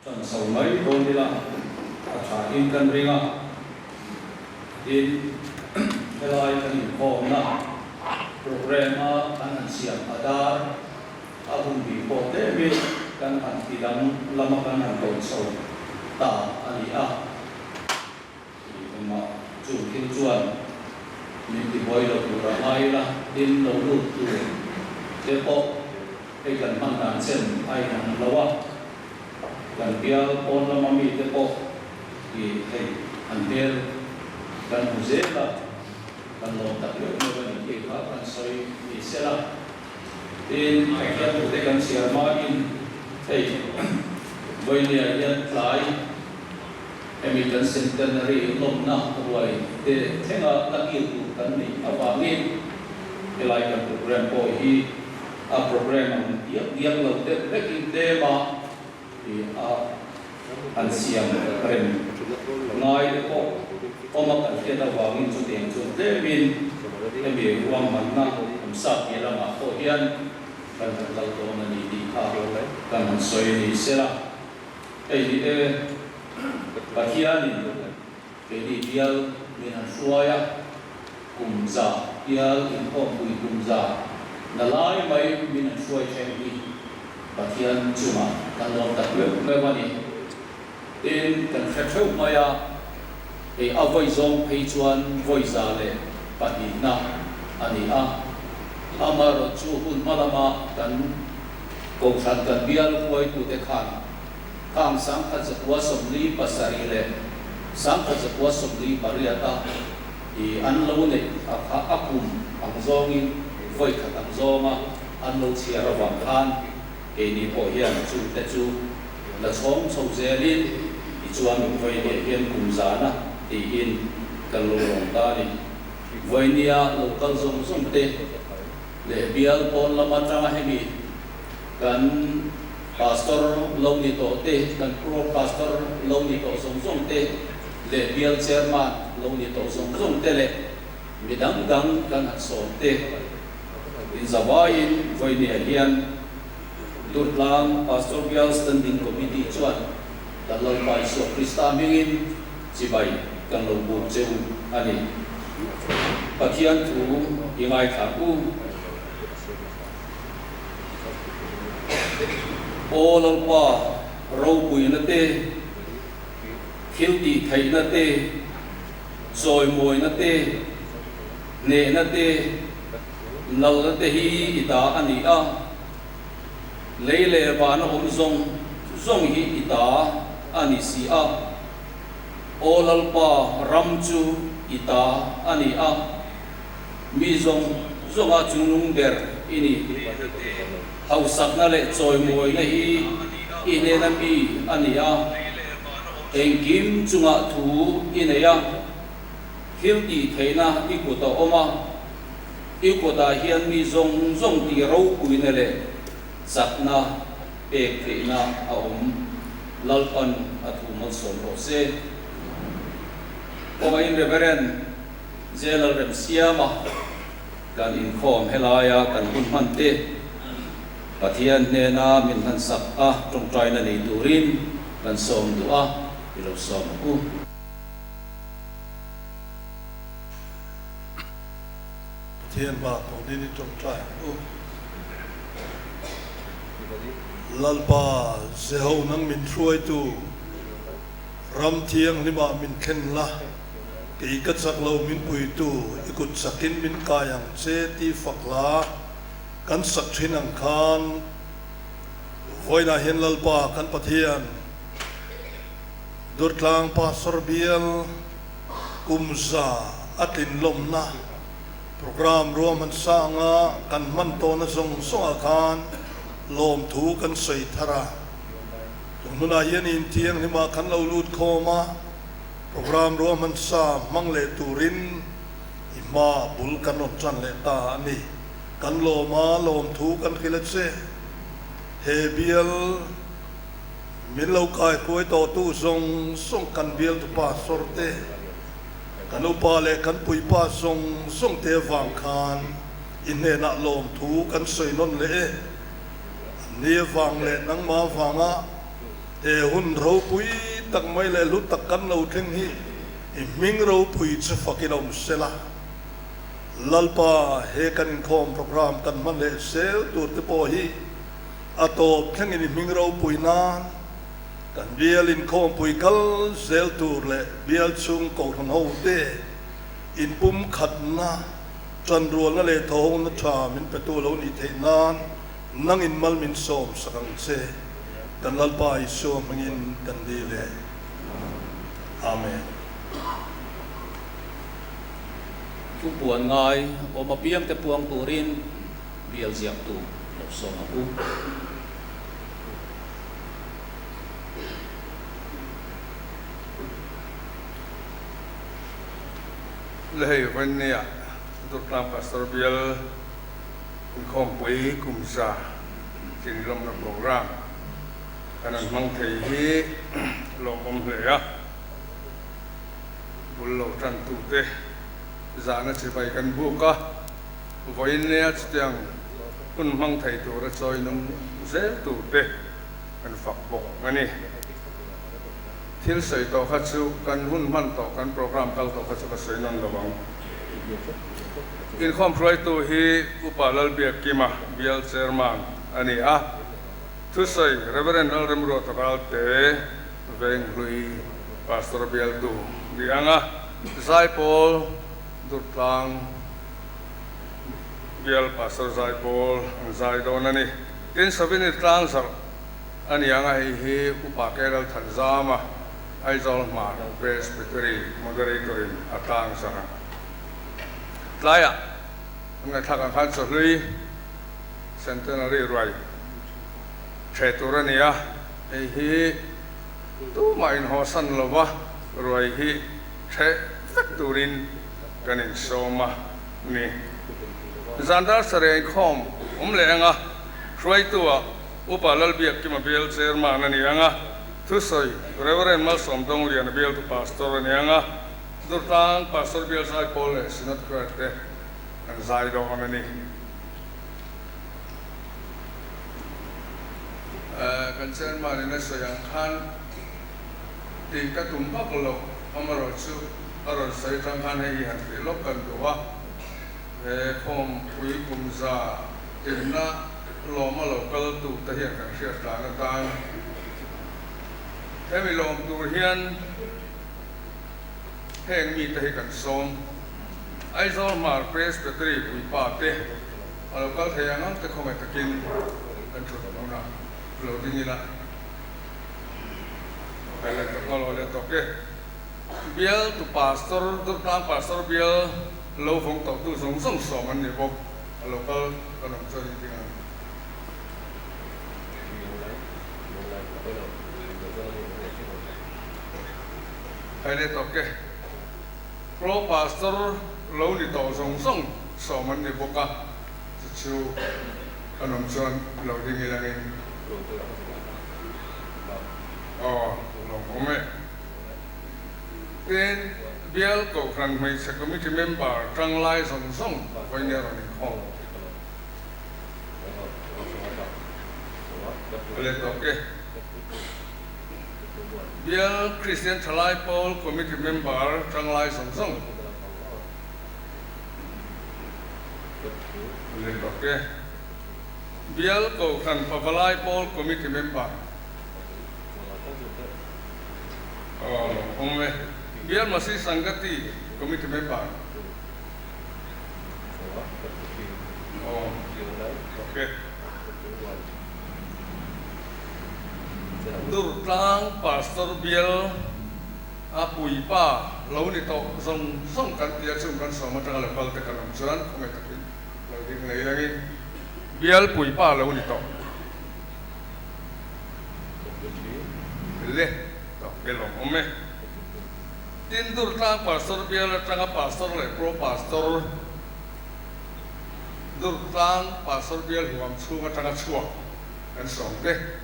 Chan chho mai dawn ila a tha in kan ring a, tin helai kan inkhawmna programme a kan han siam a dar a hun bih pawh tlemin kan han ti dang lama kan han tawih chho ta a ni a. Engmah chu thil chuan min ti buai lo tur a ngai ila, tin lo lut tur te pawh hei kan hman dan chen a inang lo a, kan bial pawn lama mi te pawh i hei an hmel kan hmu zel a, kan lawm tak meuh meuh a ni tih kha kan sawi ni sela. Tin, Pathian tute kan chhiar hmain hei vawinia hian tlai hemi kan centenary lawmna ruai te thlenga la kil tur kan neih avangin helai kan program pawh hi a program ang diak diak lo deuh vekin tlem a a an siam rem ngai te pawh awm a kan hriat avangin chutiang chu tlemin hemi ruahmanna awm sa piah lamah pawh hian kan han kal dawn a ni tih kha kan han sawi a ni sela. Hei hi e Pathianin keini bial min han hruai a, kum za bial inkhawmpui kum za na lai mai min han hruai thleng hi Pathian chungah kan lawm tak meuh meuh a ni. Tin, kan hre theuh mai a, hei a vawi zawng phei chuan vawi 102na a ni a. Amaherawhchu hun hma lama kan Kohhran kan bial huaitute khan khang 1947 leh 1998 a i an lo neih a kha a kum ang zawngin vawi khat ang zawnga an lo chhiar avang khan keini pawh hian chute chu la chhawng chho zelin tichuan vawi leh hian kum zana tiin kan lo lawm ta a ni. Vawinia lo kal zawng zawng te leh bial pawn lam atanga hemi kan Pastor lo ni tawh te, kan Pro Pastor lo ni tawh zawng zawng te leh bial Chairman lo ni tawh zawng zawng te leh mi dang dang kan han sawm te inzavaiin vawinia hian Durtlang Pastor Bial Standing Committee chuan kan Lalpa Isua Krista hmingin chibai kan lo buk che u a ni. Pathian thu i ngaithla u. Aw Lalpa, ropuina te, thil tih theihna te, chawimawina te, hnehna te, lalna te hi i ta a ni a. Lei leh vana awm zawng zawng hi i ta a ni si a. Aw Lalpa, ram chu i ta a ni a. Mi zawng zawnga chungnung ber i ni. Hausakna leh chawimawina hi i hnena mi a ni a. Engkim chungah thu i nei a, thil tih theihna i kut a awm a. I kutah hian mi zawng zawng tih ropuina leh chakna pek theihna a awm. Lalpan a thu malsawm rawh se. Kawngaihin Reverend. Jail rem siama kan inkhawm helaia kan hun hman te Pathian hnena min hmansak a tawngtaina nei turin kan sawm duh a, i lo sawm ang u. Pathian hma kawngin i tawngtai ang u. Lalpa Jeho nang min hruaitu ram thianghlimah min thlen la. Kei ka chak lo min puitu i kut chakin min kai ang che ti fak la kan sak thin ang khan vawiinah hian Lalpa kan Pathian Durtlang Pastor Bial kum za a tlin lawmna program ruahman sanga kan hman tawhna zawng zawngah khan lawmthu kan sawi thar a, tun hunah hian inthianghlimah kan lo lut khawm a. Program ruahman sa hmang leh turin i hma bul kan rawn tan leh ta a ni. Kan lawm a, lawmthu kan hrilh a che. He bial min lo kaikuai tawhtu zawng zawng kan bialtu pastor te, kan upa leh kan puipa zawng zawng te avang khan i hnenah lawmthu kan sawi nawn leh e. An ni avang leh nangmah avanga. He hun ropui tak mai leh hlu tak kan lo thleng hi i hming ropui chu fakin a awm sela. Lalpa, he kan inkhawm program kan hman leh sel tur te pawh hi a tawp thlengin i hming ropui nan kan bial inkhawmpui kal zel tur leh bial chhung kohhran ho te inpumkhatna, tanrualna leh thawhawngna tha min petu lo nih theih nan nangin mal min sawm sak ang che. Kan Lalpa Isua hmangin kan dil e. Amen. Thu puan ngai awm apiang te puang turin bial ziaktu lo sawm ang u. Le hei vawinia Durtlang Pastor Bial Inkhawmpui Kumza Chinlawmna Programme kan han hmang thei hi lawmawm hle a. Bul lo tan tute zahna chibai kan buk a, vawinia chutiang hun hmang thei tura chawi nung zel turte kan fak bawk a ni. Thil sawi tawh kha chu kan hun hman tawh, kan programme kal tawh kha chu ka sawi nawn lo ang. Inkhawm hruaitu hi Upa Lalbiakkima, Bial Chairman a ni a. Thusawi Rev. Lalremruata Ralte, Venghlui Pastor bialtu ni ang a, Zaipawl Durtlang Bial Pastor Zaipawl an zai dawn a ni. Tin, Savini Tlangzarh a ni ang a, hei hi Upa Kerel Thanzama, Aizawl Hmar Presbytery Moderator in a tlangzarh ang. Tlaiah an ngaihthlak ang khan chawhlui Centenary ruai ṭheh tur a ni a, hei hi tumah inhawsan lova ruai hi ṭheh vek turin kan insawm a ni. Zan dar sarih inkhawm awm leh anga hruaitu-ah Upa Lalbiakkima Bial Chairman a ni ang a, thusawi Rev. Malsawm Dongliana Bialtu Pastor a ni ang a, Durtlang Pastor Bial Zaipawl leh Synod Choir te an zai dawn a ni. Kan chairman in a sawi ang khan tih ka tum vak lo, amaherawhchu a rawn sawi atang khan hei hi han tih lawk kan duh a, he khawmpui kum za tinna lawma lo kal tu te hian kan hriat tlan atan hemi lawm tur hian heng mite hi kan sawm. Aizawl Hmar Presbytery puipa te a lo kal thei ang ang te khawngaih takin kan thut hmunah lo ding ila. Kai leh tawk lo leh tawk e. Bial tu Pastor, Durtlang Pastor bial lo vawng tawhtu zawng zawng sawm an ni bawk. A lo kal kan awm chuan in ding ang. Kai leh tawk e. Pro Pastor lo ni tawh zawng zawng sawm an ni bawk a, chu chu an awm chuan lo ding ilangin aw lawmawm e. Tin, Bial Kohhran Hmeichhe Committee member tanglai zawng zawng vawiin a rawn inkhawm leh tawk e. Bial Kristian Thalai Pawl Committee member tanglai zawng zawng leh tawk e. Bial Kohhran Pavalai Pawl Committee member awm e. Bial Masi Sangati Committee member awm tawk e. Durtlang Pastor Bial a puipa lo ni tawh zawng zawng kan tia chung kan sawm atanga lo kal te kan awm chuan khawngaih takin lo ding lei langin Bial puipa lo ni tawh le tawh ke lawm awm e. Tin Durtlang Pastor Bial atanga Pastor leh Pro Pastor Durtlang Pastor Bial huam chhung atanga chhuak kan sawm te.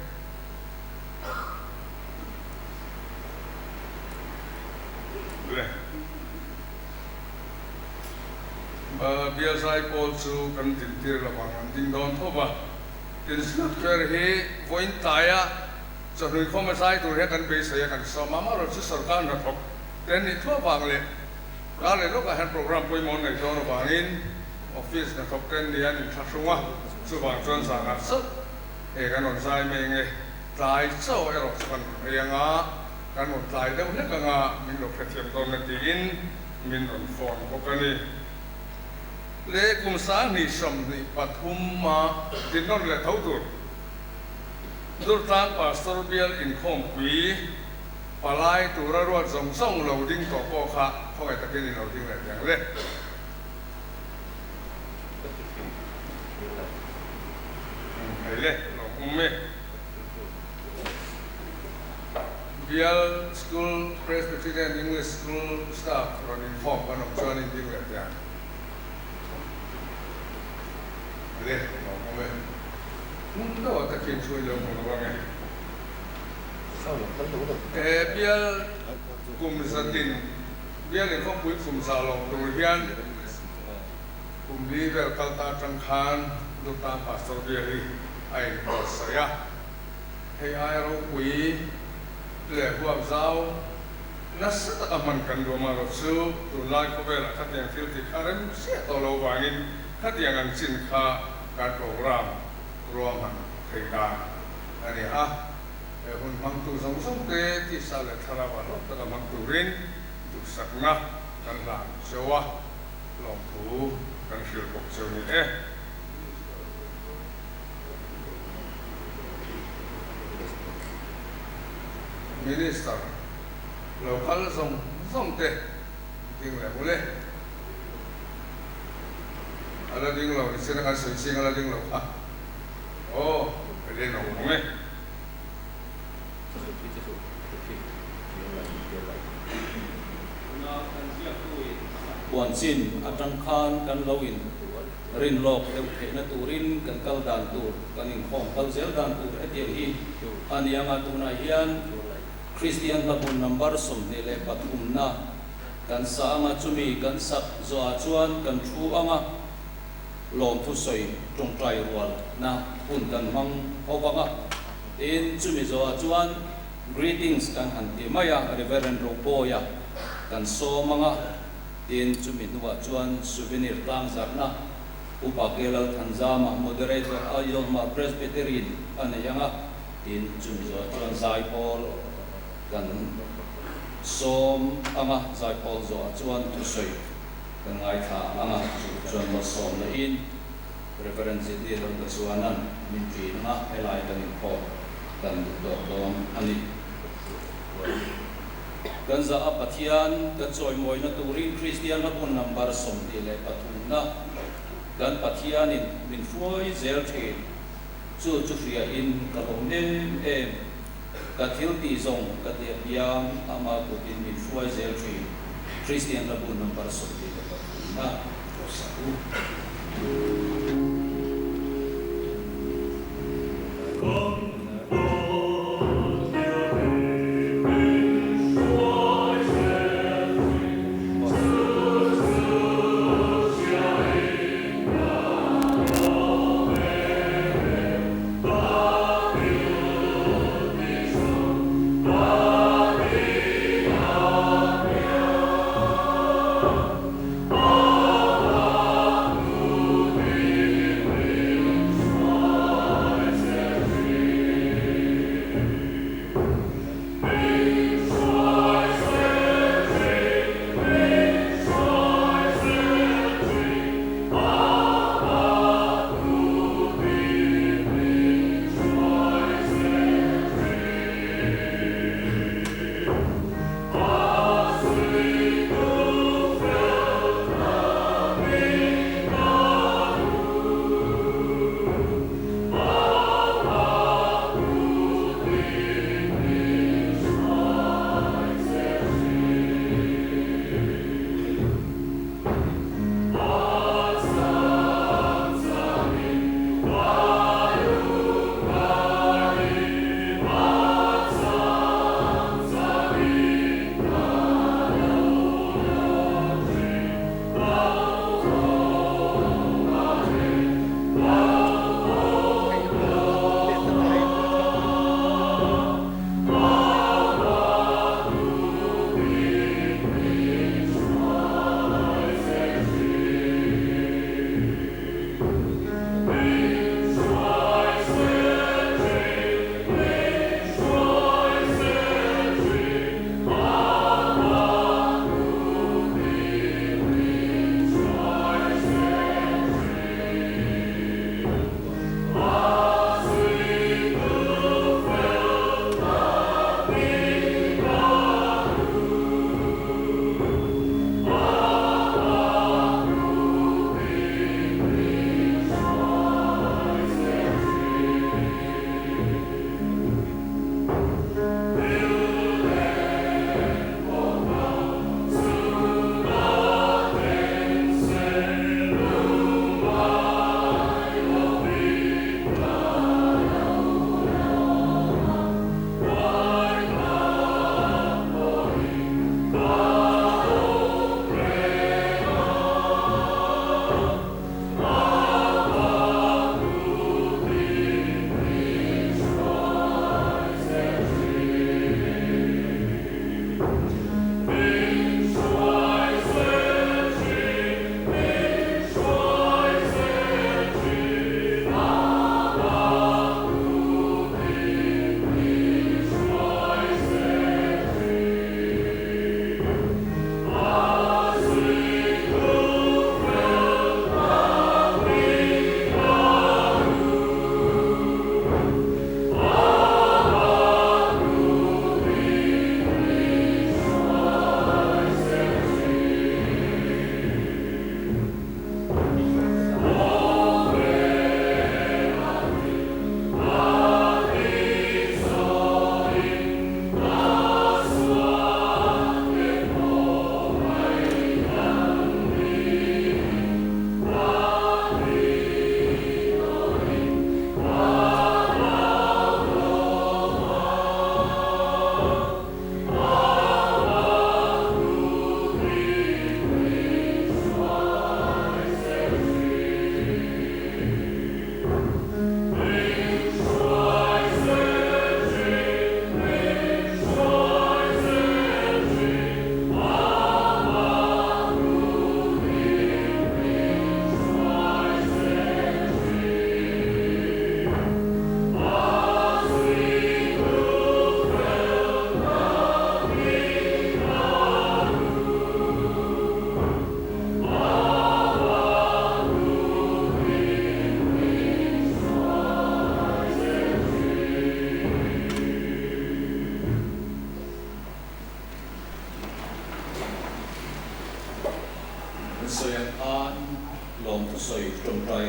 Le. Bial zai pawl chu kan dintir lo vang an ding dawn tho va. Tin Synod Choir hi vawiin tlaia Chawhnu inkhawm a zai tur hian kan beisei a, kan sawm a, amaherawhchu sorkar hnathawk te an nih thuah vang leh kar leh lawkah hian programme pawimawh an neih dawn avangin office hnathawk te an ni a, an inthlahrung a, chuvang chuan zanah chauh hei kan rawn zai mai ange, tlai chauh erawh chu kan rawn ei anga, kan rawn tlai deuh hlek anga min lo hrethiam dawn la tiin min rawn phone bawk a ni. Le kum 2023 a dinnawn leh tho tur Durtlang Pastor Bial inkhawmpui palai tura ruat zawng zawng lo ding tawh pawh kha khawngaih takin in lo ding leh teng le. Hei le, lo awm e. Bial School Presbyterian English School staff rawn inkhawm kan awm chuan in ding leh teh ang. Le, lo awm e. Hmun deuh ah takin chhui lo hmu lo ang e. He bial kum zatin bial inkhawmpui kum za lawm tur hian kum li vel kal ta atang khan Durtlang Pastor Bial hi a inbuatsaih a. Hei ai ropui leh huap zau nasa taka hman kan duh amaherawh chu tunlai khawvelah khatiang thil tih kha rem chiah tawh lo vangin khatiang an chin kha kan program ruahman thei dan a ni a. He hun hmangtu zawng zawng te tisa leh thlarau ah hlawk taka hmang turin duhsakna kan hlan cheu a, lawmthu kan hrilh bawk cheu ni e. Minister lo kal zawng zawng te ding leh ule. A la ding lo ni chin a kan sawi ching a la ding lo kha. Aw ka leng lo awm e. Puan chin atang khan kan lo in Rin lawk deuh theihna turin kan kal dan tur, kan inkhawm kal zel dan tur hetiang hi a ni anga tunah hian Kristian hlahmun number 23 na kan sa anga chumi kan sak zawhah chuan kan thu anga lawmthu sawi tawngtai rual na hun kan hmang ho vang a, tin chumi zawhah chuan greetings kan han ti mai a, Reverend Roboya kan sawm anga. Tin, chumi hnuah chuan souvenir tlangzarhna Upa K. Lalthanzama, Moderator, Aizawl Presbyterian a nei ang a, tin, chumi zawhah chuan zaipawl kan sawm ang a, zaipawl zawhah chuan thusawi kan ngaithla ang a, chu chuan malsawm lehin Reverend ZD Lalpachuanan min ṭin ang a, helai kan inkhawm kan duh tawk dawn a ni. Kan zah a Pathian kan chawimawina turin Kristian hla bun number 23 na kan Pathianin min hruai zel thin. Chu chu hriain ka lawm em em. Ka thil tih zawng ka ti apiang ama kutin min hruai zel thin. Kristian hla bun number 23 na aw sak u.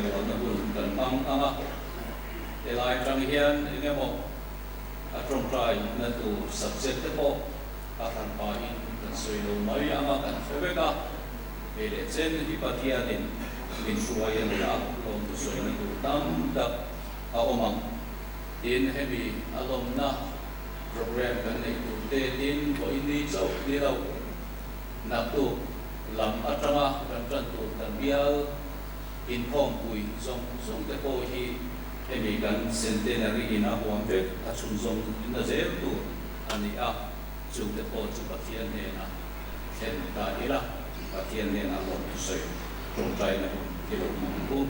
rualna hun kan hmang ang a. Helai atang hian eng emaw a tawngtai na tur subject te pawh a hran pahin kan sawi lo mai ang a, kan hre vek a. Hei leh chen hi Pathianin min hruai a ni a, lawmtu sawina tur tam tak a awm ang. Tin, hemi a lawmna program kan neih tur te tin vawiin ni chauh ni lo, naktuk lam atanga kan tan tur kan bial inkhawmpui zawng zawng te pawh hi hemi kan centenary in a huam vek a chhunzawm na zel tur a ni a, chung te pawh chu Pathian hnena thlen ta ila, Pathian hnena lawm thusawi tawngtaina hun i lo hmang ang u.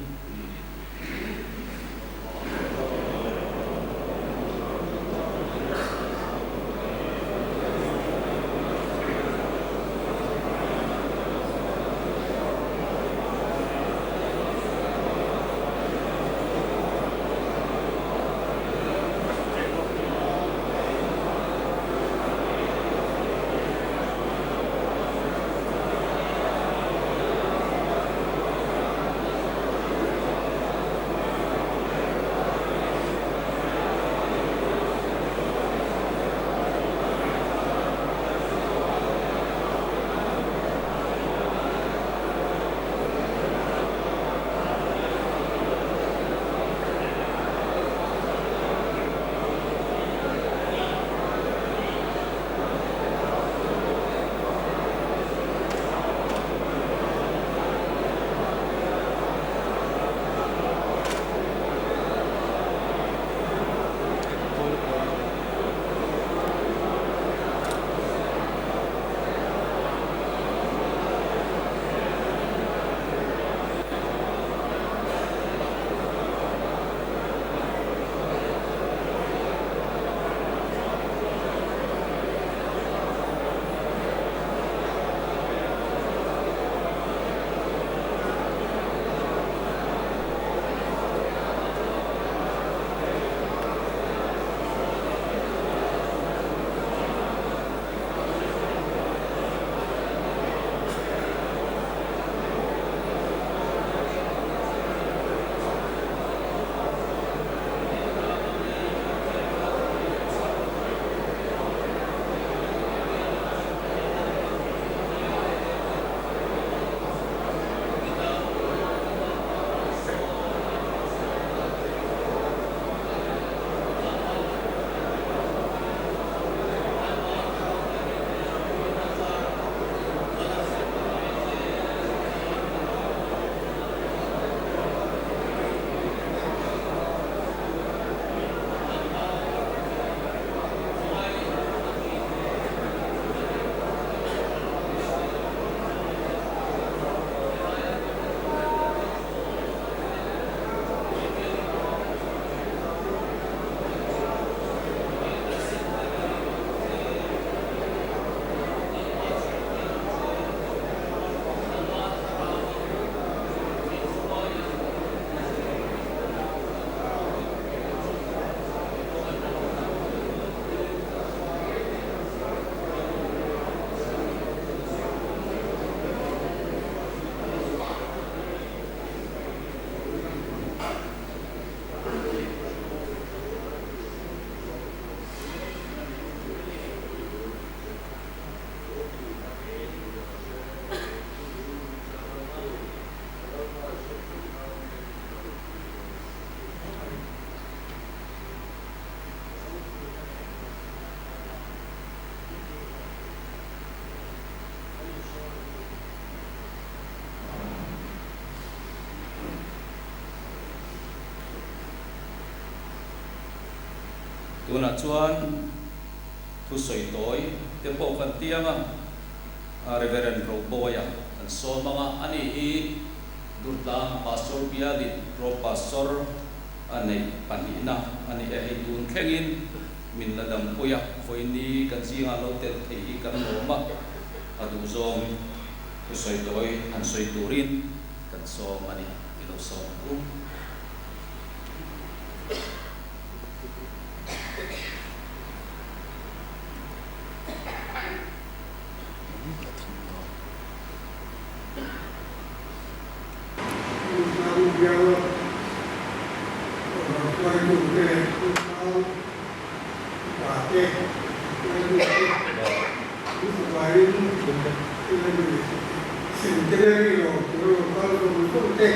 Tunah chuan thusawi tawi te pawh kan tiang a, Reverend Roboya kan sawm ang a, ani hi Durtlang Pastor bialin Pro Pastor a neih pahnihna a ni e, hei tun thlengin min la dampui a, vawiin kan zingah lo tel thei hi kan lawm a, a duhzawng thusawi tawi han sawi turin kan sawm a ni, i lo sawm ang u. Hruaitute leh unau upate, hruaitute an fapaiin Centenary lo tur lo kal zawng zawng te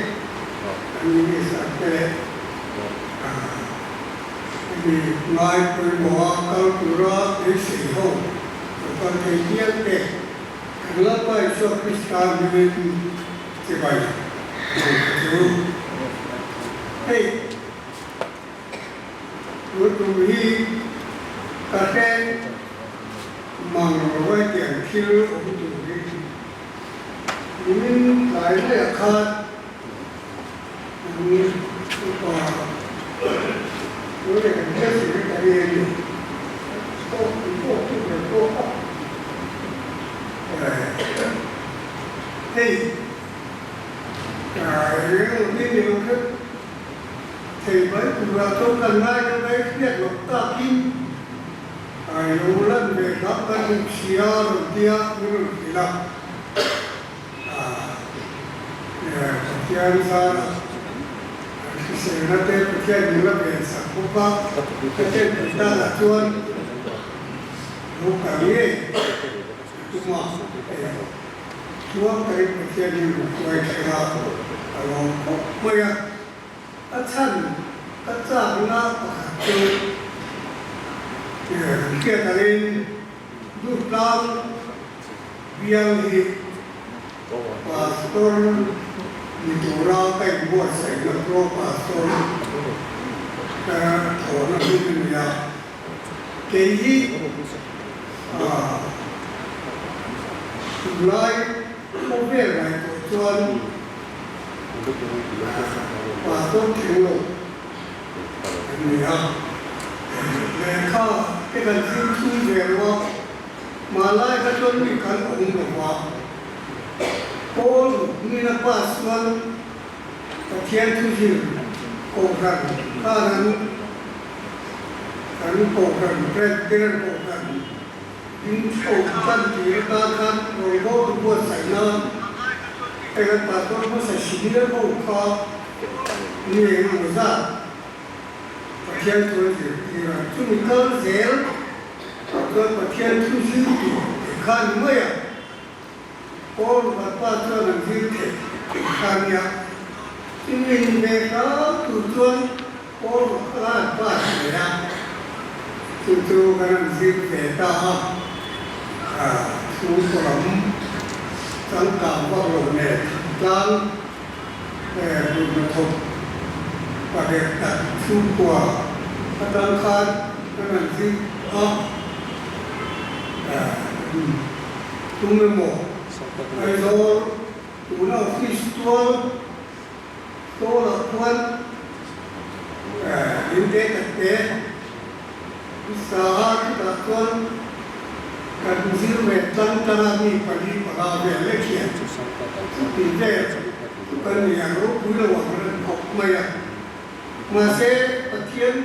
an minister te leh hemi ngai pawimawha kal tura beisei ho lo kal thei hial te kan Lalpa Isua Krista hmingin chibai ang ka chu. Hei tun tum hi ka hre mang lo a tiang thil awm tur hi nimin tlai maiah khan an upa tun leh kan hre secretary a ni tawk tawk tu ber pawh a hei. Thei mai tura chuan kan ngai deuh mai hriat loh takin lo lan ve hlauh kan duh sia rawn tia min rawn hrilh a. Pathian zara hriselna te Pathian min la ven sak bawk a, Pathian tih danah chuan lo kal ngei tuma Chuan kai Pathian hi lu hruai thleng a, ka lawm khawp mai a. A chhan ka chakna pakhat chu hriat angin Durtlang bial hi Pastor ni tura ka inbuatsaihna Pro Pastor ka thawhna hun a ni a. Kei hi tunlai khawvel ngaihtuah chuan pastor tling lo kan ni a, lehkha te kan zir thui ve lo a, hmanlai kha chuan mi kan awm lo va, Paul nuna pass chuan Pathian thuzir kohhran khan an Kan kohhran Presbyterian kohhran ding chho tan tir atan khan rawngbawltu buatsaih nan hei kan pastor hmasa senior ho kha ni eng emaw zat Pathian thu an zirtir a, chumi kal zel chuan Pathian thu zir tur tih kha a ni mai a. Paul Vapa chuan an zir theih tih kha a nia. Chumi ve hram tur chuan Paul Vapa an pass ve a, chu chu kan han zir ve ta a, thu lam changkang vak lo nen tlang kut hnathawk pahnih tak chhungkua atang khan kan han zir a. Tum emaw Aizawl tuna office tual tawlah khuan in te tak te sa a chutah chuan kan zir ve tlang tlang a mi pali panga vel lek hian chuti vel chu kan ni a ropui lo ang reng khawp mai a mahse Pathian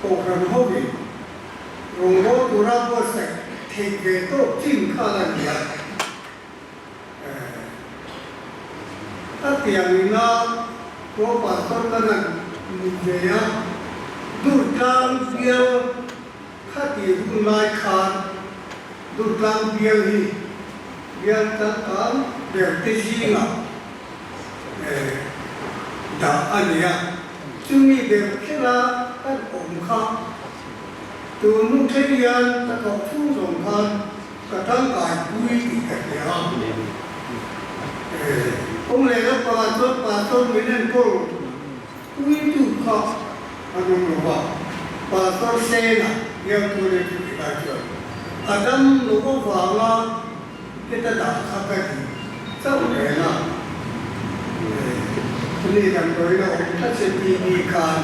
kohhran hovin Rawngbâwl tura buatsaih theih ve tawk chin kha la ni a. A piangina Pro Pastor ka nan ni ve a, Durtlang bial khati hun lai khan Durtlang bial hi bial changkang ber te zingah dah a ni a, chumi ber khera kan awm kha Tun hnu thleng hian ka thawk chhung zawng khan ka tangkai pui tih ka hria a. Kawng leh lampangah chuan Pastor min enkawl puitu kha an awm lo va, Pastor Sena bialtu nen chu tih lai chuan a dam loh avanga heta dah kha ka ni chauh reng a. Chumi damdawiin a awm tlat se TV khan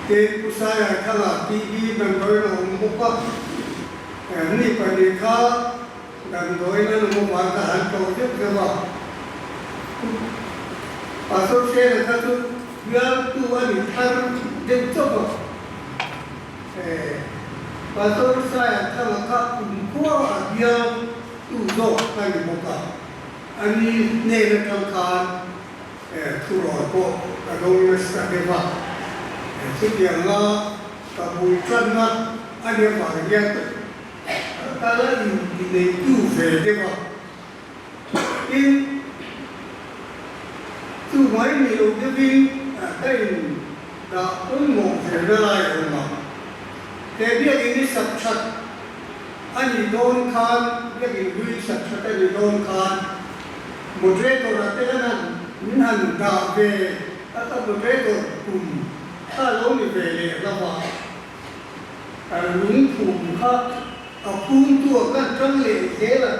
Tin, Pu Saia thlalak TV damdawiin a awm bawk a, ni pahnih kha damdawiin an awm avang kha han tlawh zeuh zeuh a. Pastor Sena kha chu bialtu a ni thar deuh chauh a, Pastor Saia thlalak kha kumkhua a bialtu zawk a ni bawk a, a ni hnen atang khan thurawn pawh. ka dawng nasa deuh a. Chutianga ka bul tanna a nih avang hian ka la intineitu ve deuh a. Tin, chu mai ni lo deuhin ka in dah pawimawh ve na lai a awm a. He biakinn hi sak that a nih dawn khan, biakinn hlui sak that a nih dawn khan moderator ah te khan han min han dah ve a, ka moderator kum kha lo ni ve leh hlauh a, lungphum kha a phumtu ah khan tang leh zel a.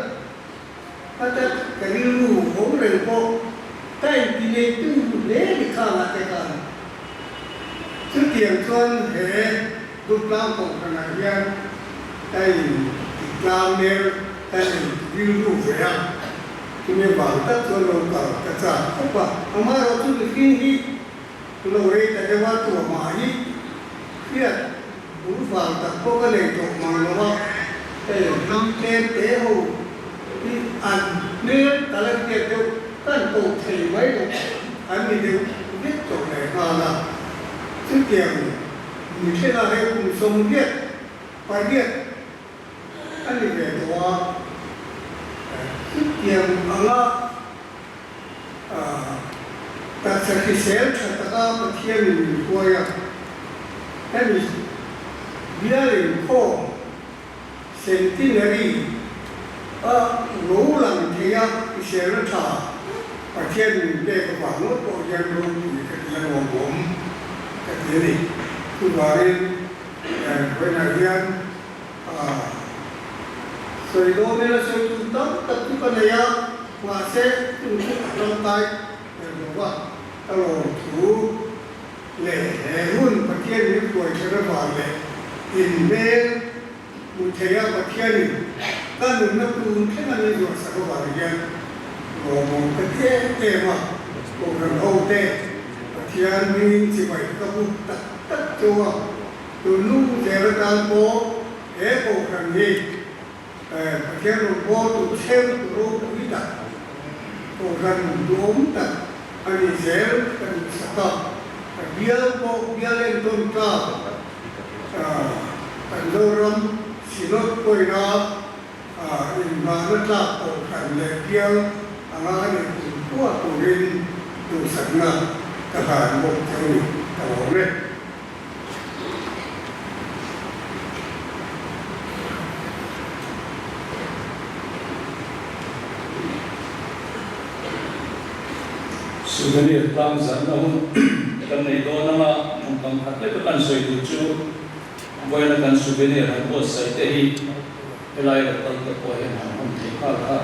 Ka tak ka rilru awm reng pawh ka inti neitu hle ni khangah te khan chutiang chuan he Duptlang Kohhranah hian ka inti tlang nel ka in rilru ve a, chumi vang tak chuan lo kal ka chak khawp a. Amaherawh chu mihring hi lo rei ta deuh a, tuamah hi hriat Bul vang tak pawh ka nei tawh mang lo a, hei ram tlem te ho hi an hmel ka la hriat deuh kan koh thei mai lo an ni deuh vek tawh leh nghal a. Chutiang mi thlenah hei kum 88 a ni ve tawh a, chutiang anga Taksa hrisel tha taka Pathianin min hruai a, hemi bial inkhawm Centenary a lo lang thei a, hriselna tha Pathianin min pek avang ngawt pawh hian ropui ka ti a nuamawm ka ti a ni. Chuvangin vawiinah hian sawi dawn ila sawi tur tam tak chu ka nei a. Mahse, chung chu a tangkai ber lo va, ka lawm thu leh he hun Pathian min hruai kher avang leh inhmel hmu theia Pathianin ka nunna tun thleng a min zuahsak avang hian lawmawm ka ti em em a, Kohhran hote Pathian hmingin chibai ka hmu tak tak chauh a, tun nu zel atan pawh he Kohhran hi Pathian rawngbâwl tu chheu tu ropui tak, Kohhran duhawm tak a ni zel ka duhsak a, ka bial pawh bial entawn tlak kan Zoram Synod pawina inngahna tlak Kohhran leh bial anga ka neih tum pua turin duhsakna ka hlan bawk che u ni ka lawm e. Souvenir tlang zarhna hun kan nei dawn anga hnamkam khat leka kan sawi duh chu vawiina kan souvenir han buatsaih te hi helai lo kal te pawh hian han hawn thei nghal kha.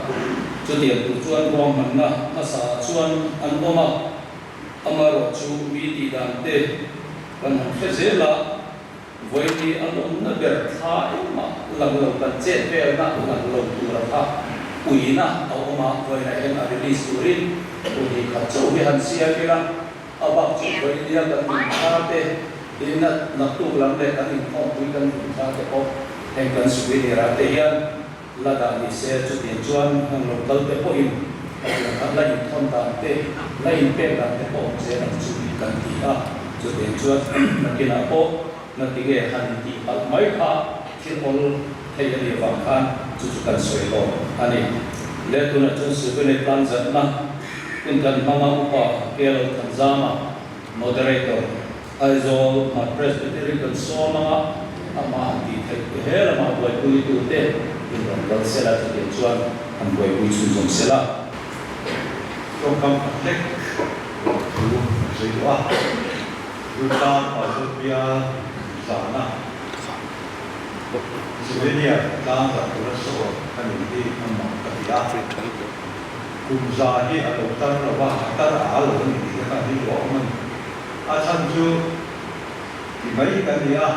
Chutiang tur chuan ruahmanna hmasa ah chuan an awm a. Amaherawh chu mi tih dan te kan han hre zel a, vawiini a lawmna ber thla engmah lang lo kan chet velna lang lo tura kha puina a awm a, vawiinah hian a release turin pahnih khat chauh hi han siam ila, a bak chu vawinia kan inthla te tin naktuk lam leh kan inkhawmpui kan inthla te pawh heng kan souvenir ah te hian La dah ni se, chutiang chuan heng lo kal te pawhin pathian kha la inthawn dan te, la inpek dan te pawh awm zel ang chu kan ti a. Chutiang chuan nakinah pawh natinge han intih palh mai kha thil awl thei a nih avang khan chu chu kan sawi lawk a ni. Le tunah chuan Souvenir tlang zatna hun kan hmanga upa Kelo Thanzama, Moderator, Aizawl Hmar Presbytery kan sawm anga amah han tih theih te he lamah buaipui tute in rawn kal sela chutiang chuan han buaipui chhunzawm sela. Tawngkam khat hlek rawh thu an sawi duh a, Durtlang Pastor bial zahna Slovenia tlang zah tura sawn a ni hi a mak ka ti a. Kum za hi a lo tar lo va, a tar a lo ni tih te khan hi ruah awm a ni. A chhan chu ti mai hi kan ni a,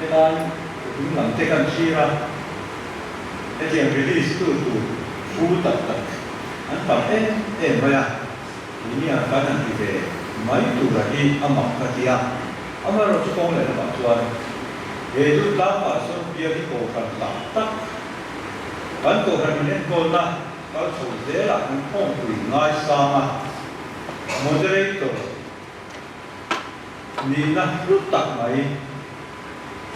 helai ding lam te kan thlir a, hetiang release tu tur thu tak tak an tam em em mai a, keini ah kan han ti ve mai tura hi a mak ka ti a. Amaherawhchu kawng leh lamah chuan he Durtlang Pastor bial hi kohhran tak tak kan kohhran inenkawlna kal chho zelah kan khawmpui ngaisang a, moderator. Nihna hlu tak mai.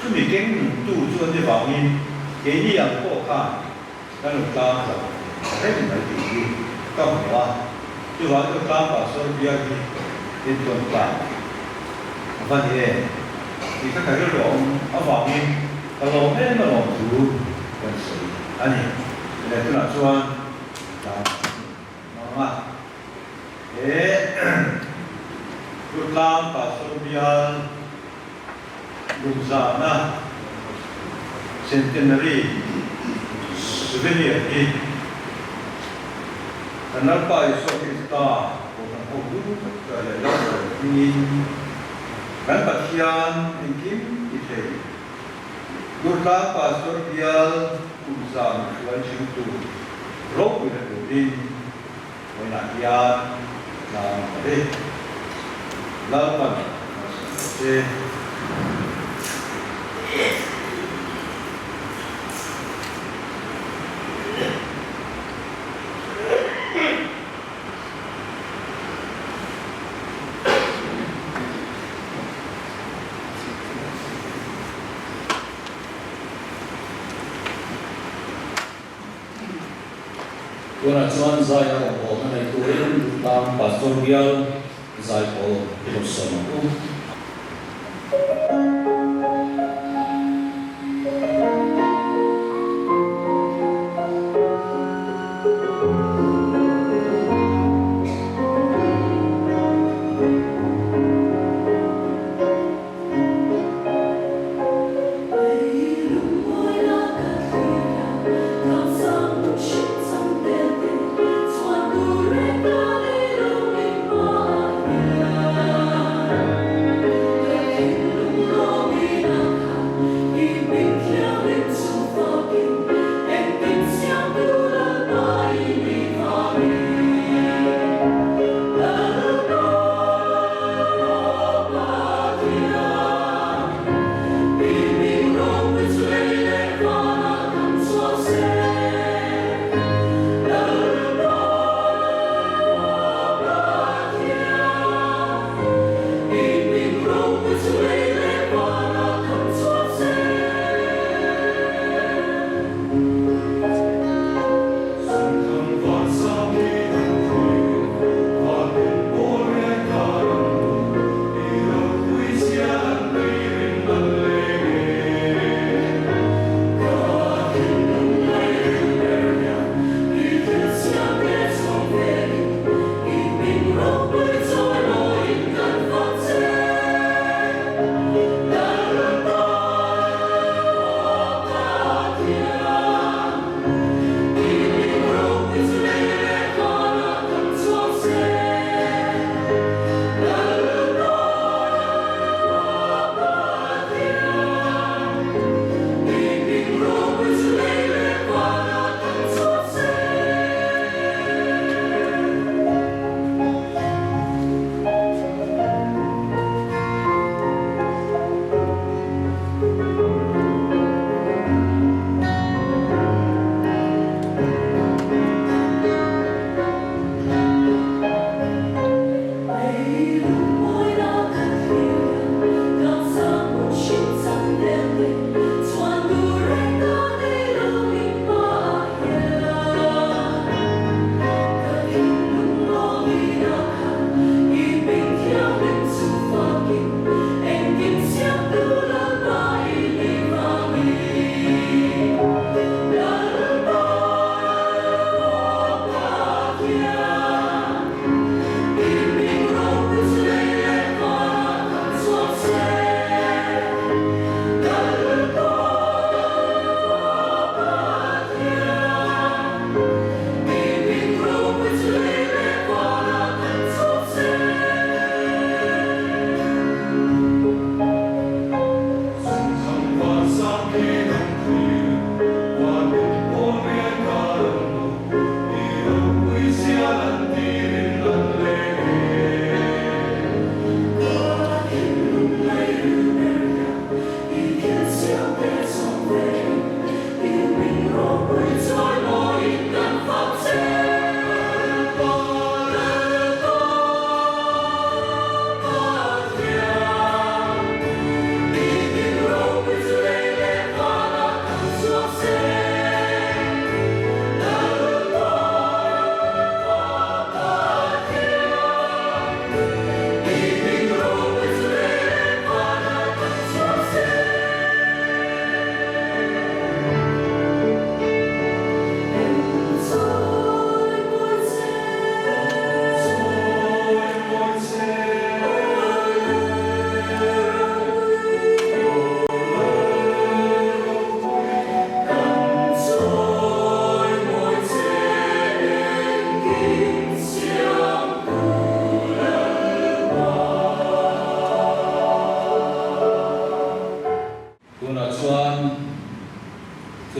Chumi keng nungtu chu an ni vangin keini ang pawh khan kan lo tlang zau reng mai tih hi ka hmu a. Chuvang chu tlang pastor bial hi intawn tlang a va ni em tih kha ka rilru a awm avangin ka lawm em alawm thu kan sawi a ni. Leh tunah chuan tlang hmang a. He Rutlang Pastor bial Kumzahna Centenary Souvenir hi kan Lalpa Isua Krista Kohhran ho lu leh Lalber hmingin kan Pathian engkim ti thei Durtlang Pastor bial Kumzah mihruai chhingtu ropuina turin Vawiinah hian tlang ka ri. Lalpan malsawm rawh se. Tunah chuan zai a rawngbawlna nei turin Rutlang Pastor Bial Zaipawl i lo sawm ang u.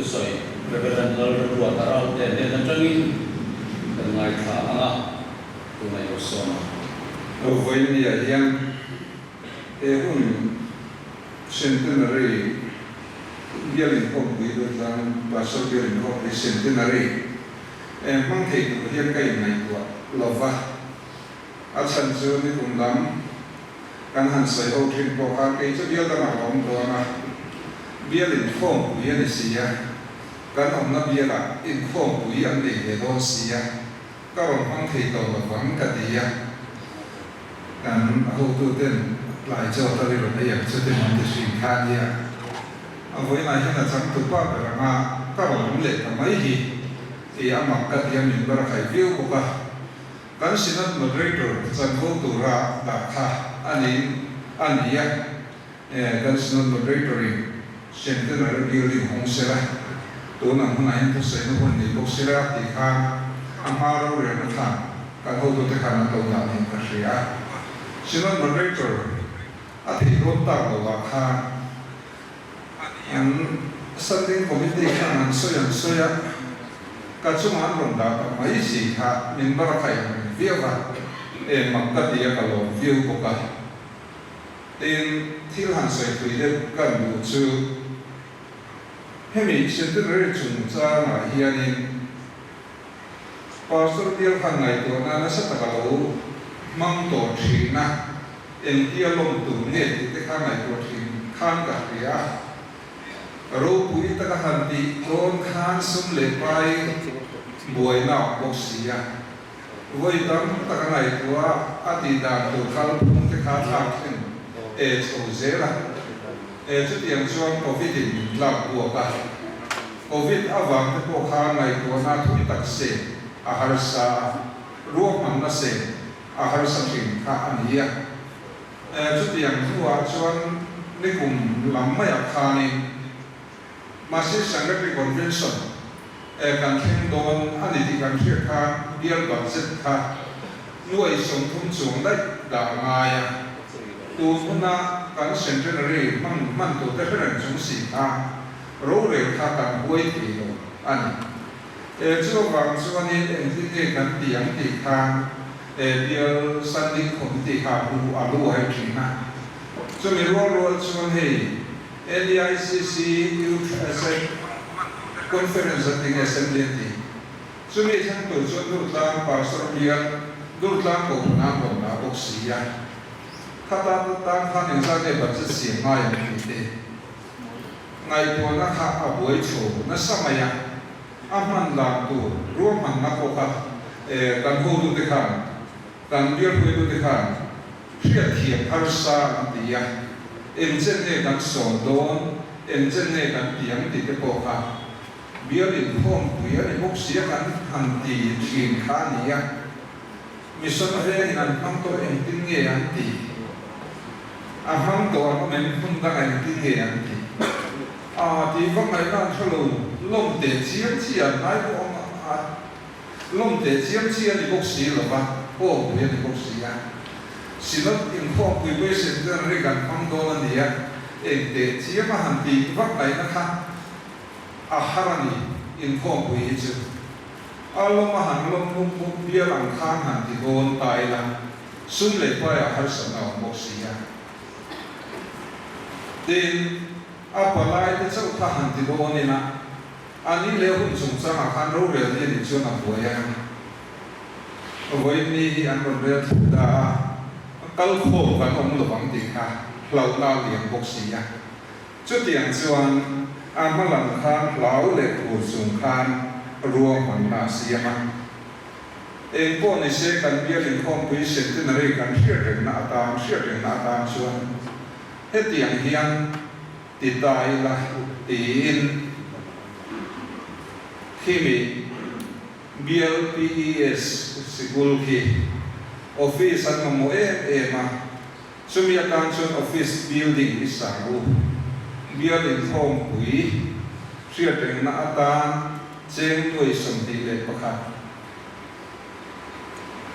Thusawi Rev. Lalremruata Ralte hnen atangin kan ngaithla ang a, tunah i lo sawm ang. Vawinia hian he hun Centenary bial inkhawmpui Durtlang Pastor bial inkhawmpui Centenary hmang thei tur hian ka inngaihtuah lova, a chhan chu nikum lam Kan han sawi ho thin pawh kha kei chu bial dangah ka awm dawn a, bial inkhawmpui a ni si a, kan awmna bialah inkhawmpui an nei ve dawn si a, ka rawn hmang thei tawh lo vang ka ti a, kan hotuten tlai chaw tal i rawn ei ang chu te min ti hrin kha a nia. A vawiinah hian a changtu pa ber anga ka rawn awm leh ta mai hi i a mak ka ti a, min bar a khai viau bawk a. Kan Synod Moderator chanvo tura dah kha a niin a ni a, kan Synod Moderator-in Centenary Building hawng sela, tun ang hunah hian thusawiina hun nei bawk sela tih khan a hma rorelna khan kan hotute khan an lo dah niin ka hria a. Synod Moderator a theih dawn tak lovah khan An Standing Committee khan an sawi an sawi a, ka chungah an rawn dah ta mai si kha min bar a khaih ang reng viau a, e mak ka ti a ka lawm viau bawk a. Tin, thil han sawi thui deuh kan duh chu hemi Centenary chungchangah hianin Pastor bial khan ngaihtuahna nasa tak a lo hmang tawh thin a, engtia lawm tur nge tih te kha ngaihtuah thin khan ka hria a. Ropui taka han tih dawn khan sum leh pai buaina a awm bawk si a. Vawi tam tak a ngaihtuah a tih dan tur kalphung te kha thlak thleng e chho zel a. E chutiang chuan Covid in min tlak buak a. Covid avang te pawh kha ngaihtuahna thui tak se a harsa a, ruahmanna se a harsa thin kha a ni a. Chutiang hnuah chuan nikum lam maiah khanin Masi Secretary Convention kan thleng dawn a ni tih kan hriat khan bial budget kha nuai 30 chuang daih dah a ngai a. Tun huna kan Centenary hman hman turte hre reng chung si kha Rorel kha kan huai thei lo a ni. E chuvang chuanin engtin nge kan ti ang tih khan e bial Standing Committee kha hu a lu hai thin a. Chumi rual rual chuan hei NEICC Youth Conference an ti nge Assembly an ti. Chumi thleng tur chuan Durtlang Pastor bial Durtlang Kohhran an rawn dah bawk si a. Khata tan khan engzat nge budget siam ngai ang tih te. Ngaihtuahna kha a buai chho nasa mai a, a hman dan tur ruahmanna pawh kha kan hotute khan, kan bialhruaitute khan hriatthiam harsa an ti a, eng chen nge kan sawn dawn, eng chen nge kan ti ang tih te pawh kha bial inkhawmpui a ni bawk si a kan han ti thin kha a ni a. Mission vengin an hmang tawh engtin nge an ti? A hmang tawh an awm em? Hmun dangah engtin nge an ti? A tih vak ngaihna an hre lo, lawm teh chiam chi an ngai pawh awm a, lawm teh chiam chi a ni bawk si lo va, kawngpui a ni bawk si a. Synod inkhawmpui pawisa ten rik an hmang dawn a ni a, eng teh chiam a han tih vak ngaihna kha a har a ni, inkhawmpui hi chu. A lawm a han lawm mup mup bial ang khan han ti dawn ta ila, sum leh paiah harsatna a awm bawk si a. Tin, a palai te chauh kha han ti dawn ila, a ni leh hun chungchangah khan rorel ni a nih chuan a buai a. Vawiin ni hi an rawn rel thlu ta a, kal khawm kan awm lo ang tih kha hlauhna a lian bawk si a. Chutiang chuan a hma lam khan hlau leh phur chung khan ruahmanna a siam a. Eng pawh ni se kan bial inkhawmpui centenary kan hriat rengna atan hriat rengna atan chuan hetiang hian ti ta ila tiin khimi bial PES sikul khi office an mamawh em em a. Chumi atan chuan office building i sang u. Bial inkhawmpui hriatrengna atan cheng nuai 21